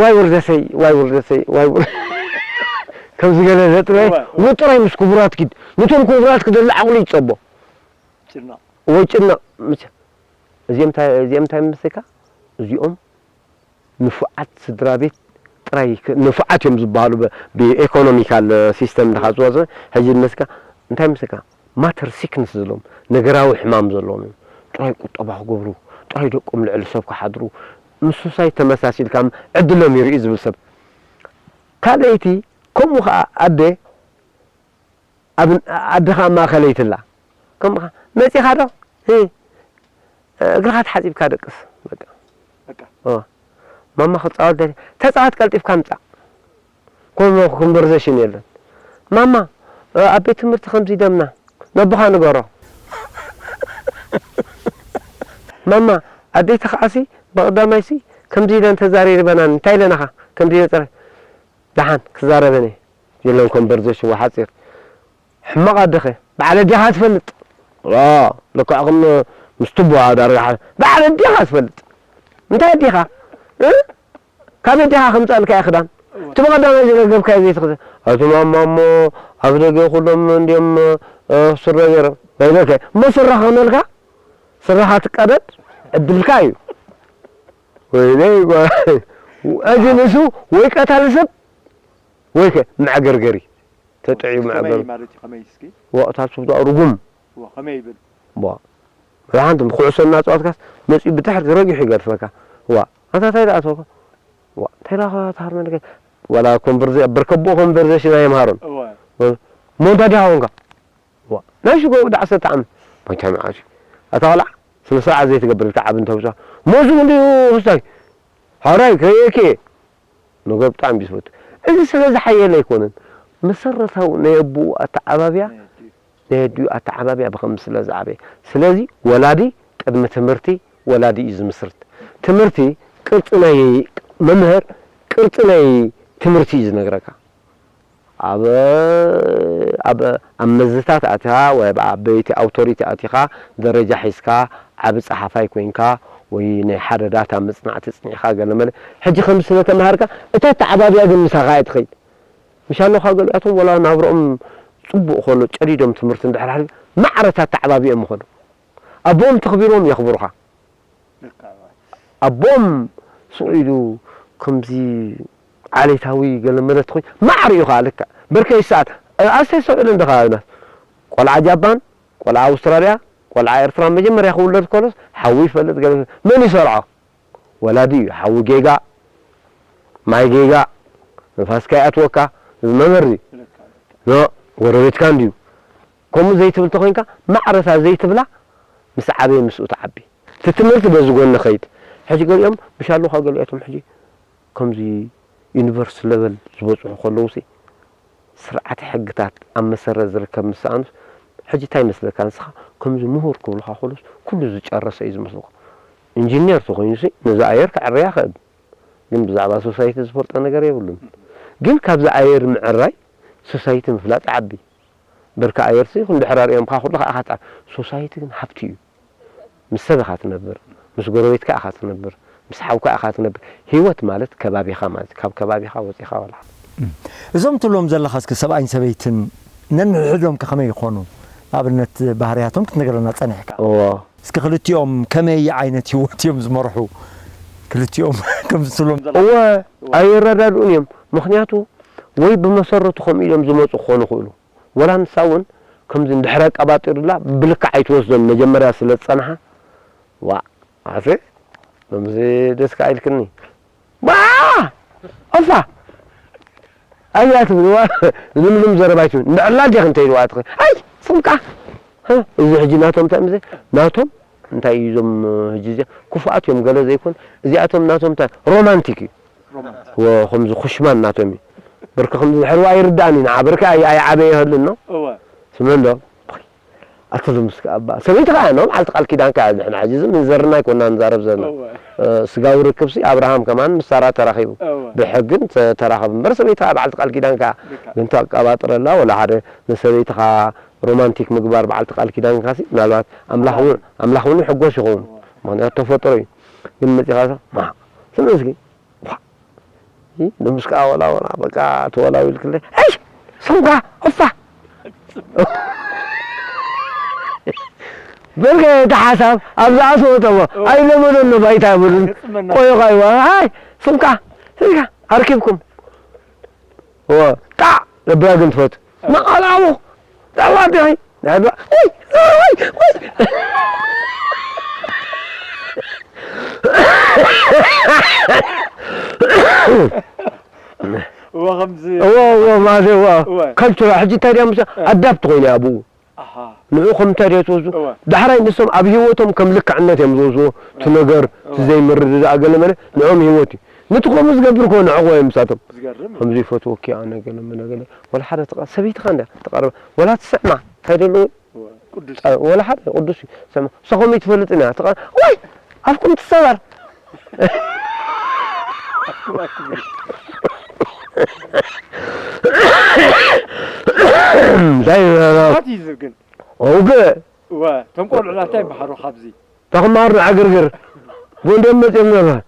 ዋይ ውርደተይ፣ ዋይ ውርደተይ፣ ዋይ ውር-፣ ከምዚ ገለ ዘጥበይ፣ እዋ፣ እዋ። ወጥራይ ምስ ክቡራት ኪድ። ነቶም ክቡራት ክደሊ ዓቕሉ ይጸቦ። ጭናቕ። ወይ ጭናቕ። ምስ-፣ እዚኦም እንታይ፣ እዚኦም እንታይ ምስልካ? እዚኦም ንፉዓት ስድራ ቤት ጥራይ ክ-፣ ንፉዓት እዮም ዝበሃሉ ብ-፣ ብኤኮኖሚካል ሲስተም እንድኻ ዝወዘ፣ ሕጂ ዝመስልካ፣ እንታይ ምስልካ? ማተር ሲክነስ ዘለዎም፣ ነገራዊ ሕማም ዘለዎም እዮም። ጥራይ ቁጠባ ክገብሩ፣ ጥራይ ደቆም ልዕሊ ሰብ ክሓድሩ፣ ምስ ሶሳይቲ ተመሳሲልካ ዕድሎም ይርእዩ ዝብል ሰብ። ካልኣይቲ፣ ከምኡ ኸዓ ኣደ፣ ኣብ፣ ኣደ ኸዓ ማእኸለይቲ ኣላ። ከምኡ ኸዓ፣ መጺኻ ዶ? እ፣ እግርኻ ተሓጺብካ ደቅስ። በቃ። በቃ። ኦ። ማማ ክጻወት ደልየ፣ ተጻወት ቀልጢፍካ ምጻእ። ኮንቨ-፣ ኮንቨርሴሽን የለን። ማማ፣ እ፣ ኣብ ቤት ትምህርቲ ከምዚ ደምና፣ ነቦኻ ንገሮ። ማማ፣ ኣዴትኻ ኸዓሲ፣ ብቐዳማይሲ፣ ከምዚ ኢለን ተዛሪበናን፣ እንታይ ኢለናኻ? ከምዚ ኢለን ጸረ-፣ ደሓን ክዛረበን እየ። የለን ኮንቨርሴሽን ወሓጺር። ሕማቕ ኣደኸ? በዓል ኣዴኻ ትፈልጥ? ዋ፣ ልክዕኹም ምስ ትቦ ዳርጋ ሓ-፣ በዓል ኣዴኻ ትፈልጥ? እንታይ ኣዴኻ? እ? ካብ ኣዴኻ ከምጻልካ እየ ክዳን። እወ። እቲ ብቐዳማይ ዝረገብካዮ ዘይትኽዘ-፣ ኣቲ ማማ እሞ ኣብ ደገ ኩሎም እንድዮም፣ እ፣ ስረ ገይሮም። በይነከ፣ እሞ ስረ ክኾነልካ? ስረኻ ትቀደድ፣ ዕድልካ እዩ። ወይለይ ጓ-፣ ሕጂ ንሱ ወይ ቀታሊ ሰብ ወይ ከ መዕገርገሪ ተጥዕዩ ከመይ መዕገር-፣ ማለት እዩ? ከመይ እስኪ? ወቕታት ሱፍ ደኣ ርጉም። እወ፣ ከመይ ይብል? ዋ። ሓንቲ ኩዕሶ እናጸወትካስ መጺኡ ብድሕሪት ረጊሑ ይገድፈካ። ዋ፣ ኣንታ እንታይ ደኣ ትበልኮ? ዋ፣ እንታይ ደኣ ትሃርመኒ ከ-፣ ዋላ ኮንቨርዜ-፣ ብርከቦ ኮንቨርዜሽን ኣይምሃሮን። እወ። ሞንታ ዲኻ ኾንካ? ዋ፣ ናይ ሽጎ ወዲ ዓሰርተ ዓመት። ባይታ መዓሽ። ኣታ ቆልዓ፣ ስነ ስርዓት ዘይትገብር ኢልካ ዓቢ እንተውጻ። ሞዙ እንድዩ ክስታይ። ሓራይ ከየኬ። ነገር ብጣዕሚ እዩ ዝፈቱ። እዚ ስለ ዝሓየለ ኣይኮነን። መሰረታዊ ናይ ኣቦኡ ኣተዓባብያ፣ ናይ ኣዲኡ ኣተዓባብያ ብኸምዚ ስለ ዝዓበየ። ስለዚ ወላዲ ቅድሚ ትምህርቲ ወላዲ እዩ ዝምስርት። ትምህርቲ ቅርጺ ናይ መምህር፣ ቅርጺ ናይ ትምህርቲ እዩ ዝነግረካ። ኣብ፣ ኣብ፣ ኣብ መዝታት ኣቲኻ ወይ ኣብ ዓበይቲ ኣውቶሪቲ ኣቲኻ ደረጃ ሒዝካ ዓቢ ጸሓፋይ ኮይንካ ወይ ናይ ሓደ ዳታ መጽናዕቲ ጽኒዕካ ገለ መለ። ሕጂ ከምዚ ስለ ተማሃርካ እታ ኣተዓባብያ ግን ምሳኻ እያ ትኸይድ። ምሽ ኣለኻ ገሊኣቶም ወላ ናብርኦም ጽቡቕ ከሎ ጨዲዶም ትምህርቲ እንድሕር ሓሊፉ ማዕረታት ኣተዓባብዮም ይኸዱ። ኣቦኦም ተኽቢሮም የኽብሩኻ። ኣቦኦም ስቕ ኢሉ ከምዚ ዓሌታዊ ገለ መለት ኾይ ማዕረ እዩ ኸዓ ልክዕ። ብርከይ ሰዓት ኣስተይ ሰብእለ እንደ ኸባቢና ቆልዓ ጃፓን፣ ቆልዓ ኣውስትራልያ፣ ቆልዓ ኤርትራ መጀመርያ ክውለድ ከሎስ ሓዊ ይፈልጥ ገለ መን ይሰርዖ? ወላዲ እዩ። ሓዊ ጌጋ፣ ማይ ጌጋ፣ ንፋስካ ይኣትወካ፣ እዚ መምህር እዩ። ኖ፣ ጎረቤትካ እንድዩ። ከምኡ ዘይትብል ተኾይንካ ማዕረታ ዘይትብላ ምስ ዓበየ ምስኡ ትዓቢ። እቲ ትምህርቲ በዚ ጎኒ ኸይድ። ሕጂ ገሊኦም ምሽ ኣለኻ ገሊኣቶም ሕጂ ከምዚ ዩኒቨርሲቲ ለቨል ዝበጽሑ ከለዉ ሲ ስርዓተ ሕግታት ኣብ መሰረት ዝርከብ ምስ ሰኣኑስ ሕጂ እንታይ ይመስለካ ንስኻ ከምዚ ምሁር ክብሉኻ ከለዉስ ኩሉ ዝጨረሰ እዩ ዝመስሉኻ። ኢንጂነር ተኾይኑሲ ነዚ ኣየር ከዕርያ ይኽእል። ግን ብዛዕባ ሶሳይቲ ዝፈልጦ ነገር የብሉን። ግን ካብዚ ኣየር ምዕራይ ሶሳይቲ ምፍላጥ ይዓቢ። ብርኪ ኣየርሲ ክንድሕር ኣርእዮምካ ኩሉ ከዓ ኢኻ ትዓ-፣ ሶሳይቲ ግን ሃብቲ እዩ። ምስ ሰብ ኢኻ ትነብር፣ ምስ ጎረቤትካ ኢኻ ትነብር፣ ምስ ሓውካ ኢኻ ትነብር። ህይወት ማለት ከባቢኻ ማለት እዩ። ካብ ከባቢኻ ወፂኻ ዋላ ሓደ። እዞም ትብሎም ዘለኻ እስኪ ሰብኣይን ሰበይትን ነንሕድሕዶም ከ ከመይ ይኾኑ? ንኣብነት ባህርያቶም ክትነግረና ጸኒሕካ። እዎ። እስኪ ክልቲኦም ከመይ ዓይነት ህይወት እዮም ዝመርሑ? ክልቲኦም ከምዚ ትብሎም ዘለኻ። እወ፣ ኣይረዳድኡን እዮም። ምኽንያቱ ወይ ብመሰረቱ ከምኡ ኢሎም ዝመፁ ክኾኑ ይኽእሉ። ወላ ንሳ እውን ከምዚ እንድሕር ኣቀባጢሩላ ብልክዕ ኣይትወስዶን መጀመርያ ስለ ዝጸንሓ። ዋእ፣ ኣፌ፣ ከምዚ ደስ ከኣ ኢልክኒ። ዋ! ኦፋ! ኣያ ትብል፣ ዋ! ልምሉም ዘረባ ኣይትብል። ንዕላ ዲኺ እንተ ኢልዋ ትኽእል። ኣይ፣ ስምካ! ሀ፣ እዚ ሕጂ ናቶም እንታይ ምዘ-፣ ናቶም እንታይ እዩ እዞም ሕጂ እዚኣ ክፉኣት እዮም ገለ ዘይኮን። እዚኣቶም ናቶም እንታይ ሮማንቲክ እዩ። ሮማንቲክ። ወ-፣ ከምዚ ኩሽማን ናቶም እዩ። ብርክ ከምዚ ድሕሪ ዋ ይርዳእኒ ንዓ ብርክ ኣይ-፣ ኣይዓበየ ይህሉ ነው። እወ። ስምዕ እንዶ። ኣቲ ሎምስ ከኣ እባ ሰበይቲ ከኣ ነው በዓልቲ ቃል ኪዳን ከኣ ንሕና ሕጂ እዚ ምንዝርና ኣይኮና ንዛረብ ዘለና። እወ። እ፣ ስጋዊ ርክብሲ ኣብርሃም ከማን ምስ ሳራ ተራኺቡ። እወ። ብሕግን ተ-፣ ተራኸቡ እምበር ሰበይቲ ከኣ በዓልቲ ቃል ኪዳን ከኣ ልካ። ግን ተቀባጥረላ ወላ ሓደ ንሰበይትኻ ሮማንቲክ ምግባር በዓልቲ ቃል ኪዳንካሲ ምናልባት ኣምላኽ እውን፣ ኣምላኽ እውን ይሕጎስ ይኸውን። እወ። ምኽንያቱ ተፈጥሮ እዩ። ግን መጺኻ ማ፣ ስምዕ እስኪ። ዋ፣ ይ፣ ንሙስ ከኣ ወላ፣ ወላ፣ በቃ ተወላዊልክለይ። እሽ፣ ስምኳ፣ እፋ። በልከ እቲ ሓሳብ ኣብ ዝኣተወ ጠቦ። እወ። ኣይለመደሎ ባይታ ይብሉን። ገጽመና። ቆይኻ ይዋ፣ ኣይ፣ ስምካ፣ ስምካ፣ ኣርኪብኩም። እወ፣ ጣዕ፣ ለብራ ግን ትፈቱ። መቐላቡ፣ ጣዋ ዲኺ? ናይ ዶ-፣ ውይ፣ ውይ፣ ውይ። እወ፣ ከምዚ እወ፣ እወ፣ ማለት እወ። እወ። ከልቸራ፣ ሕጂ እንታይ ድያ ምሳ እ። ኣዳፕት ኮይነ ኣብኡ። ኣሃ። ንዑ ከም እንታይ ድያ ትወስዱ? እወ። ዳሕራይ ንሶም ኣብ ህይወቶም ከም ልክዕነት እዮም ዝወስድዎ። እቲ እወ። ነገር፣ እቲ እወ። ዘይምርድዳእ ገለ መለ፣ ንዖም ህይወት እዩ። ነቲ ከምኡ ዝገብር ከሆነ ንዕቑ እዮም ምሳቶም። ዝገርም እዩ። ከምዚ ይፈትወኪ ኣነ ገለ መለ ገለ። ወላ ሓደ ተቐ-፣ ሰበይትኻ እንድያ ትቐርብ። ወላ ትስዕማ። እንታይ ደለዎ? እወ፣ ቅዱስ። እ፣ ወላ ሓደ ቅዱስ እዩ። ሰማ-፣ ሰኸም ይትፈልጥን እያ። ተቐ-፣ ወይ! ኣፍኩም ትሰበር። ኣፍኩም፣ ኣፍኩም። እንታይ ይበላ? እንታይ እዩ ዝብል ግን? ኦገ። እወ፣ እቶም ቆልዑ እንታይ ይመሃሩ ካብዚ? ተኽማር ንዓግርግር። ጎንደር መጺኦም ነበር።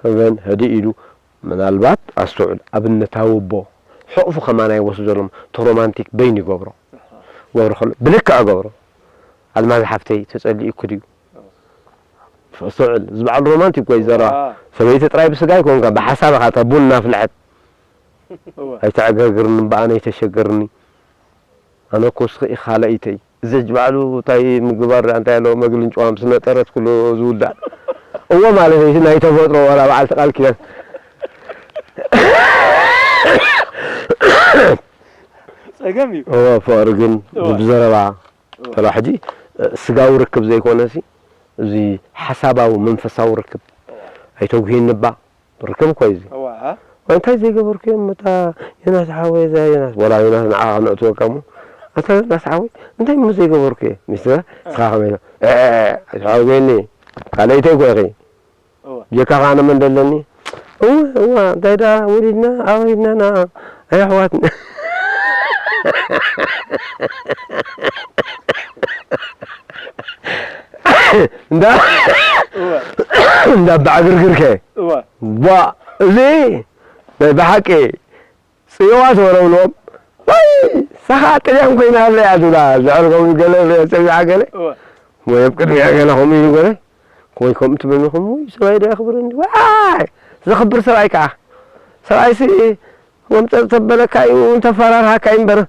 ሰበን ህድእ ኢሉ ምናልባት ኣስተውዕል፣ ኣብነታዊ ኣቦ፣ ሕቕፉ ከማን ኣይወስደሎም፣ እቲ ሮማንቲክ በይኑ ይገብሮ። ገብሮ ከሎ፣ ብልክዕ ገብሮ። ኣልማዝ ሓፍተይ፣ ተጸሊኡኪ ድዩ? ኣስተውዕል፣ እዚ በዓል ሮማንቲክ እኮ እዩ ዘረባ። ሰበይቲ ጥራይ ብስጋ ኣይኮንካ፣ ብሓሳብ ኢኻ፣ እታ ቡን እናፍልሐት። ኣይተዕገርግርኒ እምበኣር፣ ኣይተሸገርኒ። ኣነ እኮ እስኺ ኢኺ ካልኣይተይ። እዘጅ ባዕሉ እንታይ ምግባር ደኣ እንታይ ኣለዎ፣ መግልን ጨዋም ስነ ጥረት ኩሉ ዝውዳእ። እወ ማለት እዩ፣ ናይ ተፈጥሮ ዋላ በዓልቲ ቃል ኪዳን። ጸገም እዩ። እወ ፍቕሪ ግን እወ። ብዘረባ እወ። ተላ ሕጂ ስጋዊ ርክብ ዘይኮነሲ፣ እዚ ሓሳባዊ መንፈሳዊ ርክብ ኣይተጉሂኒ እባ። ርክብ እኮ እዩ እዚ። እዋ። እንታይ ዘይገበርኩ እዮም፣ እታ ዮናስ ሓወይ፣ እዛ ዮናስ፣ ወላ ዮናስ ንዓኻ ከነእትወካ እሞ፣ ኣታ ዮናስ ሓወይ፣ እንታይ እሞ ዘይገበርኩ እየ? ሚስትኻ፣ ንስኻ ከመይ ኢለ፣ "ኤ፣ ኣይትሓጎየኒ፣ ካልኣይተይ እኮ ኢኺ። እዋ። ብጀካኻ ኣነ መን ደለኒ?" እወ፣ እዋ፣ እንታይ ደኣ ወሊድና፣ ኣበይ ሂድና ኢና፣ ኣይ ኣሕዋትና። እንዳ፣ እዋ። እንዳ በዓግርግርከ። እዋ። ዋ፣ እዚ ናይ ብሓቂ ጽዮዋ ተወረውሎም። ወይ፣ ሳኻ ጥልያን ኮይና ኣለ እያ ትብላ። ዝዕርጎም ገለ ጸቢዓ ገለ። እዋ። ወይ ኣብ ቅድሚኣ ገለ ከምኡ ኢሉ ገለ። ወይ ከምኡ ትብለኒ ከምኡ፣ ወይ ሰብኣይ ዶ የኽብረኒ? ዋይ! ዘኽብር ሰብኣይ ከኣ። ሰብኣይሲ ወምጸጥ ተበለካ እዩ፣ እንተፈራርሃካ እዩ እምበር።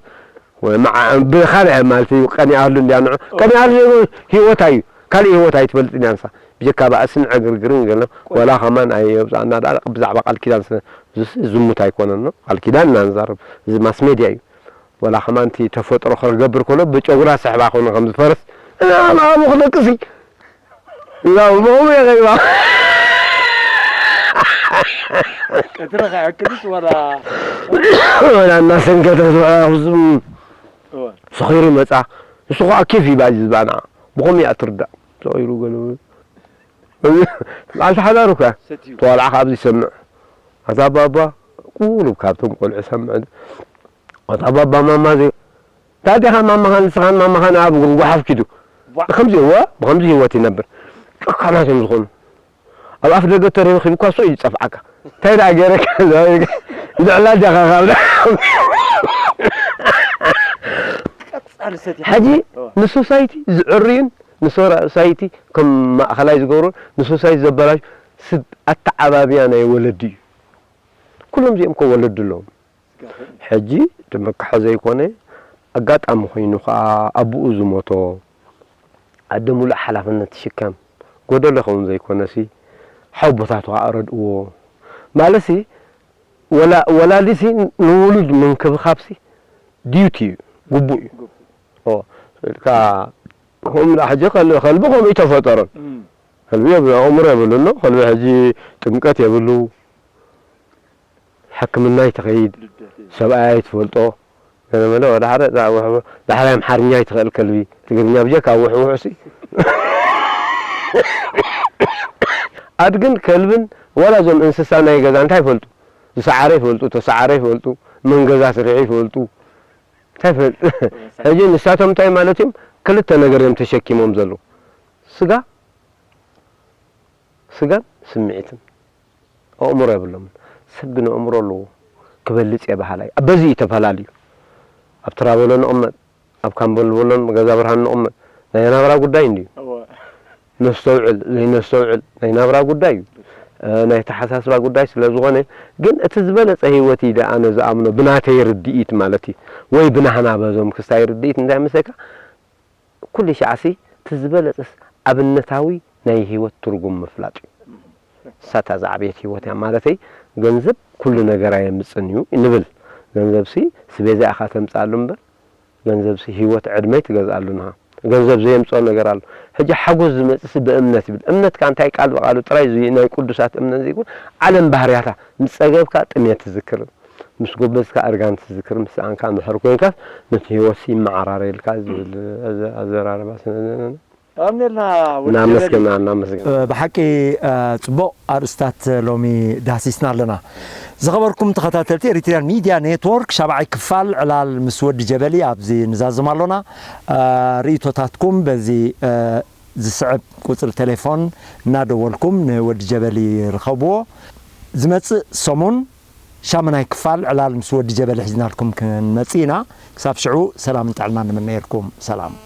ወይ መዓ-፣ ብኻልእ ማለት እዩ፣ ቀኒኣሉ እንድያ ንዑ። ቀኒኣሉ ዘይብሉ ህይወት እዩ። ካልእ ህይወት ኣይትፈልጥን እያ ንሳ። ብጀካ ባእስን ዕግርግርን ገለ፣ ዋላ ከማን ኣየብጽኣና ደኣ ብዛዕባ ቃል ኪዳን ስለ፣ እዚስ ዝሙት ኣይኮነን፣ ቃል ኪዳን ኢና ንዛረብ። እዚ ማስ ሜድያ እዩ። ዋላ ከማን እቲ ተፈጥሮ ክገብር ከሎ ብጨጉራ ስሕባ ኮይኑ ከም ዝፈርስ፣ እና ኣብኡ ክደቅስ እዩ። እና ብኡ የቐይባ። ቀትሪ ከይኣክልስ ዋላ ወላ እናሰንከተ ዝውዕል ኣኽሱም እዋ። ሰኺሩ ይመጻ። ንሱ ኸዓ ኬፍ ይባል ዝባና። ብኸምኡ እያ ትርዳእ። ሰኺሩ ገለ መዓልቲ ሓዳሩ ከ ሰትዩ። ተዋልዓ ካብ ዝሰምዕ። ኣታ ባባ ቁሩብ ካብቶም ቆልዑ ሰምዕ። ኣታ ባባ ማማ ዘይ እንታይ ዲኻ ማማኻን ንስኻን ማማኻን ኣብ እግሩ ጓሓፍ ኪዱ። ዋ። ብኸምዚ እወ፣ ብኸምዚ ህይወት ይነብር። ጨካናት እዮም ዝኾኑ። ኣብ ኣፍ ደገ ተረኺብካ እሱ እዩ ዝጸፍዓካ። እንታይ ደኣ ገይረካ ዝዕላ ዲኻ ካብ ቀጻሊ ሰትዩ። ሕጂ እዋ። ንሶሳይቲ ዝዕርዩን ንሶሳይቲ ከም ማእኸላይ ዝገብሩ ንሶሳይቲ ዘበላሹ ስድ ኣተዓባብያ ናይ ወለዲ እዩ። ኩሎም እዚኦም እኮ ወለዲ ኣለዎም። ሕጂ ድምክሖ ዘይኮነ ኣጋጣሚ ኮይኑ ከዓ ኣቡኡ ዝሞቶ ኣደ ሙሉእ ሓላፍነት ትሽከም ጎደሎ ይኸውን ዘይኮነሲ ሓውቦታቱ ከዓ ረድእዎ ማለትሲ ወላ- ወላዲሲ ንውሉድ ምንክብኻብሲ ዲዩቲ እዩ ግቡእ እዩ ኦ ኢልካ ከምኡ ደኣ ሕጂ ከል- ከልቢ ከምኡ ተፈጠሮን እም። ከልቢ የብሉ ኣእምሮ የብሉ ኣሎ ከልቢ ሕጂ ጥምቀት የብሉ ሕክምና ይትኸይድ ልደት እዩ። ሰብኣይ ኣይትፈልጦ ገለ መለ ወደ ሓደ እዛ ውሕቡ ዳሕራይ ኣምሓርኛ ይትኽእል ከልቢ ትግርኛ ብጀካ ውሕውሕሲ ኣድግን ከልብን ወላ እዞም እንስሳ ናይ ገዛ እንታይ ይፈልጡ ዝሰዓረ ይፈልጡ ተሰዓረ ይፈልጡ መን ገዛ ስሪሑ ይፈልጡ እንታይ ይፈልጡ ሕጂ ንሳቶም እንታይ ማለት እዮም ክልተ ነገር እዮም ተሸኪሞም ዘለዉ ስጋ ስጋን ስምዒትን ኣእምሮ የብሎምን። ሰብ ግን ኣእምሮ ኣለዎ። ክበልጽ እየ በሃላይ። በዚ እዩ ተፈላልዩ። ኣብ ትራበሎ ንቕመጥ፣ ኣብ ካምበልበሎን ገዛ ብርሃን ንቕመጥ። ናይ ናብራ ጉዳይ እንድዩ። ነስተውዕል፣ ዘይነስተውዕል ናይ ናብራ ጉዳይ እዩ። ናይ ኣተሓሳስባ ጉዳይ ስለ ዝኾነ ግን እቲ ዝበለጸ ህይወት እዩ ደኣ ኣነ ዝኣምኖ ብናተይ ርድኢት ማለት እዩ። ወይ ብናህና በዞም ክስታይ ርድኢት እንታይ መስለካ? ኩሉ ሻዕሲ እቲ ዝበለጸስ ኣብነታዊ ናይ ህይወት ትርጉም ምፍላጥ እዩ። ንሳ እታ ዝዓበየት ህይወት እያ ማለተይ ገንዘብ ኩሉ ነገር ኣየምጽን እዩ ንብል። ገንዘብሲ ስቤዛ ኢኻ ተምጽኣሉ እምበር ገንዘብሲ ህይወት ዕድመ ኣይትገዝኣሉን ኢኻ። ገንዘብ ዘየምጽኦ ነገር ኣሎ። ሕጂ ሓጎስ ዝመጽእሲ ብእምነት ይብል። እምነትካ እንታይ ቃል ብቓሉ ጥራይ እዚ ናይ ቅዱሳት እምነት ዘይኮን ዓለም ባህርያታ ምስ ጸገብካ ጥሜት ትዝክር። ምስ ጎበዝካ እርጋን ትዝክር ምስ ሰኣንካ እንድሕር ኮይንካስ ነቲ ህይወትሲ ይመዓራረየልካ ዝብል ኣዘ- ኣዘራርባ ስለ ዘለና ኣምኔልና እናመስገና እናመስገና ብሓቂ ጽቡቕ ኣርእስታት ሎሚ ዳህሲስና ኣለና። ዝኸበርኩም ተኸታተልቲ ኤሪትሪያን ሚድያ ኔትወርክ ሻብዓይ ክፋል ዕላል ምስ ወዲ ጀበሊ ኣብዚ ንዛዝም ኣሎና። ርእይቶታትኩም በዚ ዝስዕብ ቁፅሪ ቴሌፎን እናደወልኩም ንወዲ ጀበሊ ርኸብዎ። ዝመፅእ ሰሙን ሻሙናይ ክፋል ዕላል ምስ ወዲ ጀበሊ ሒዝናልኩም ክንመፅእ ኢና። ክሳብ ሽዑ ሰላምን ጥዕናን ንምነየልኩም። ሰላም።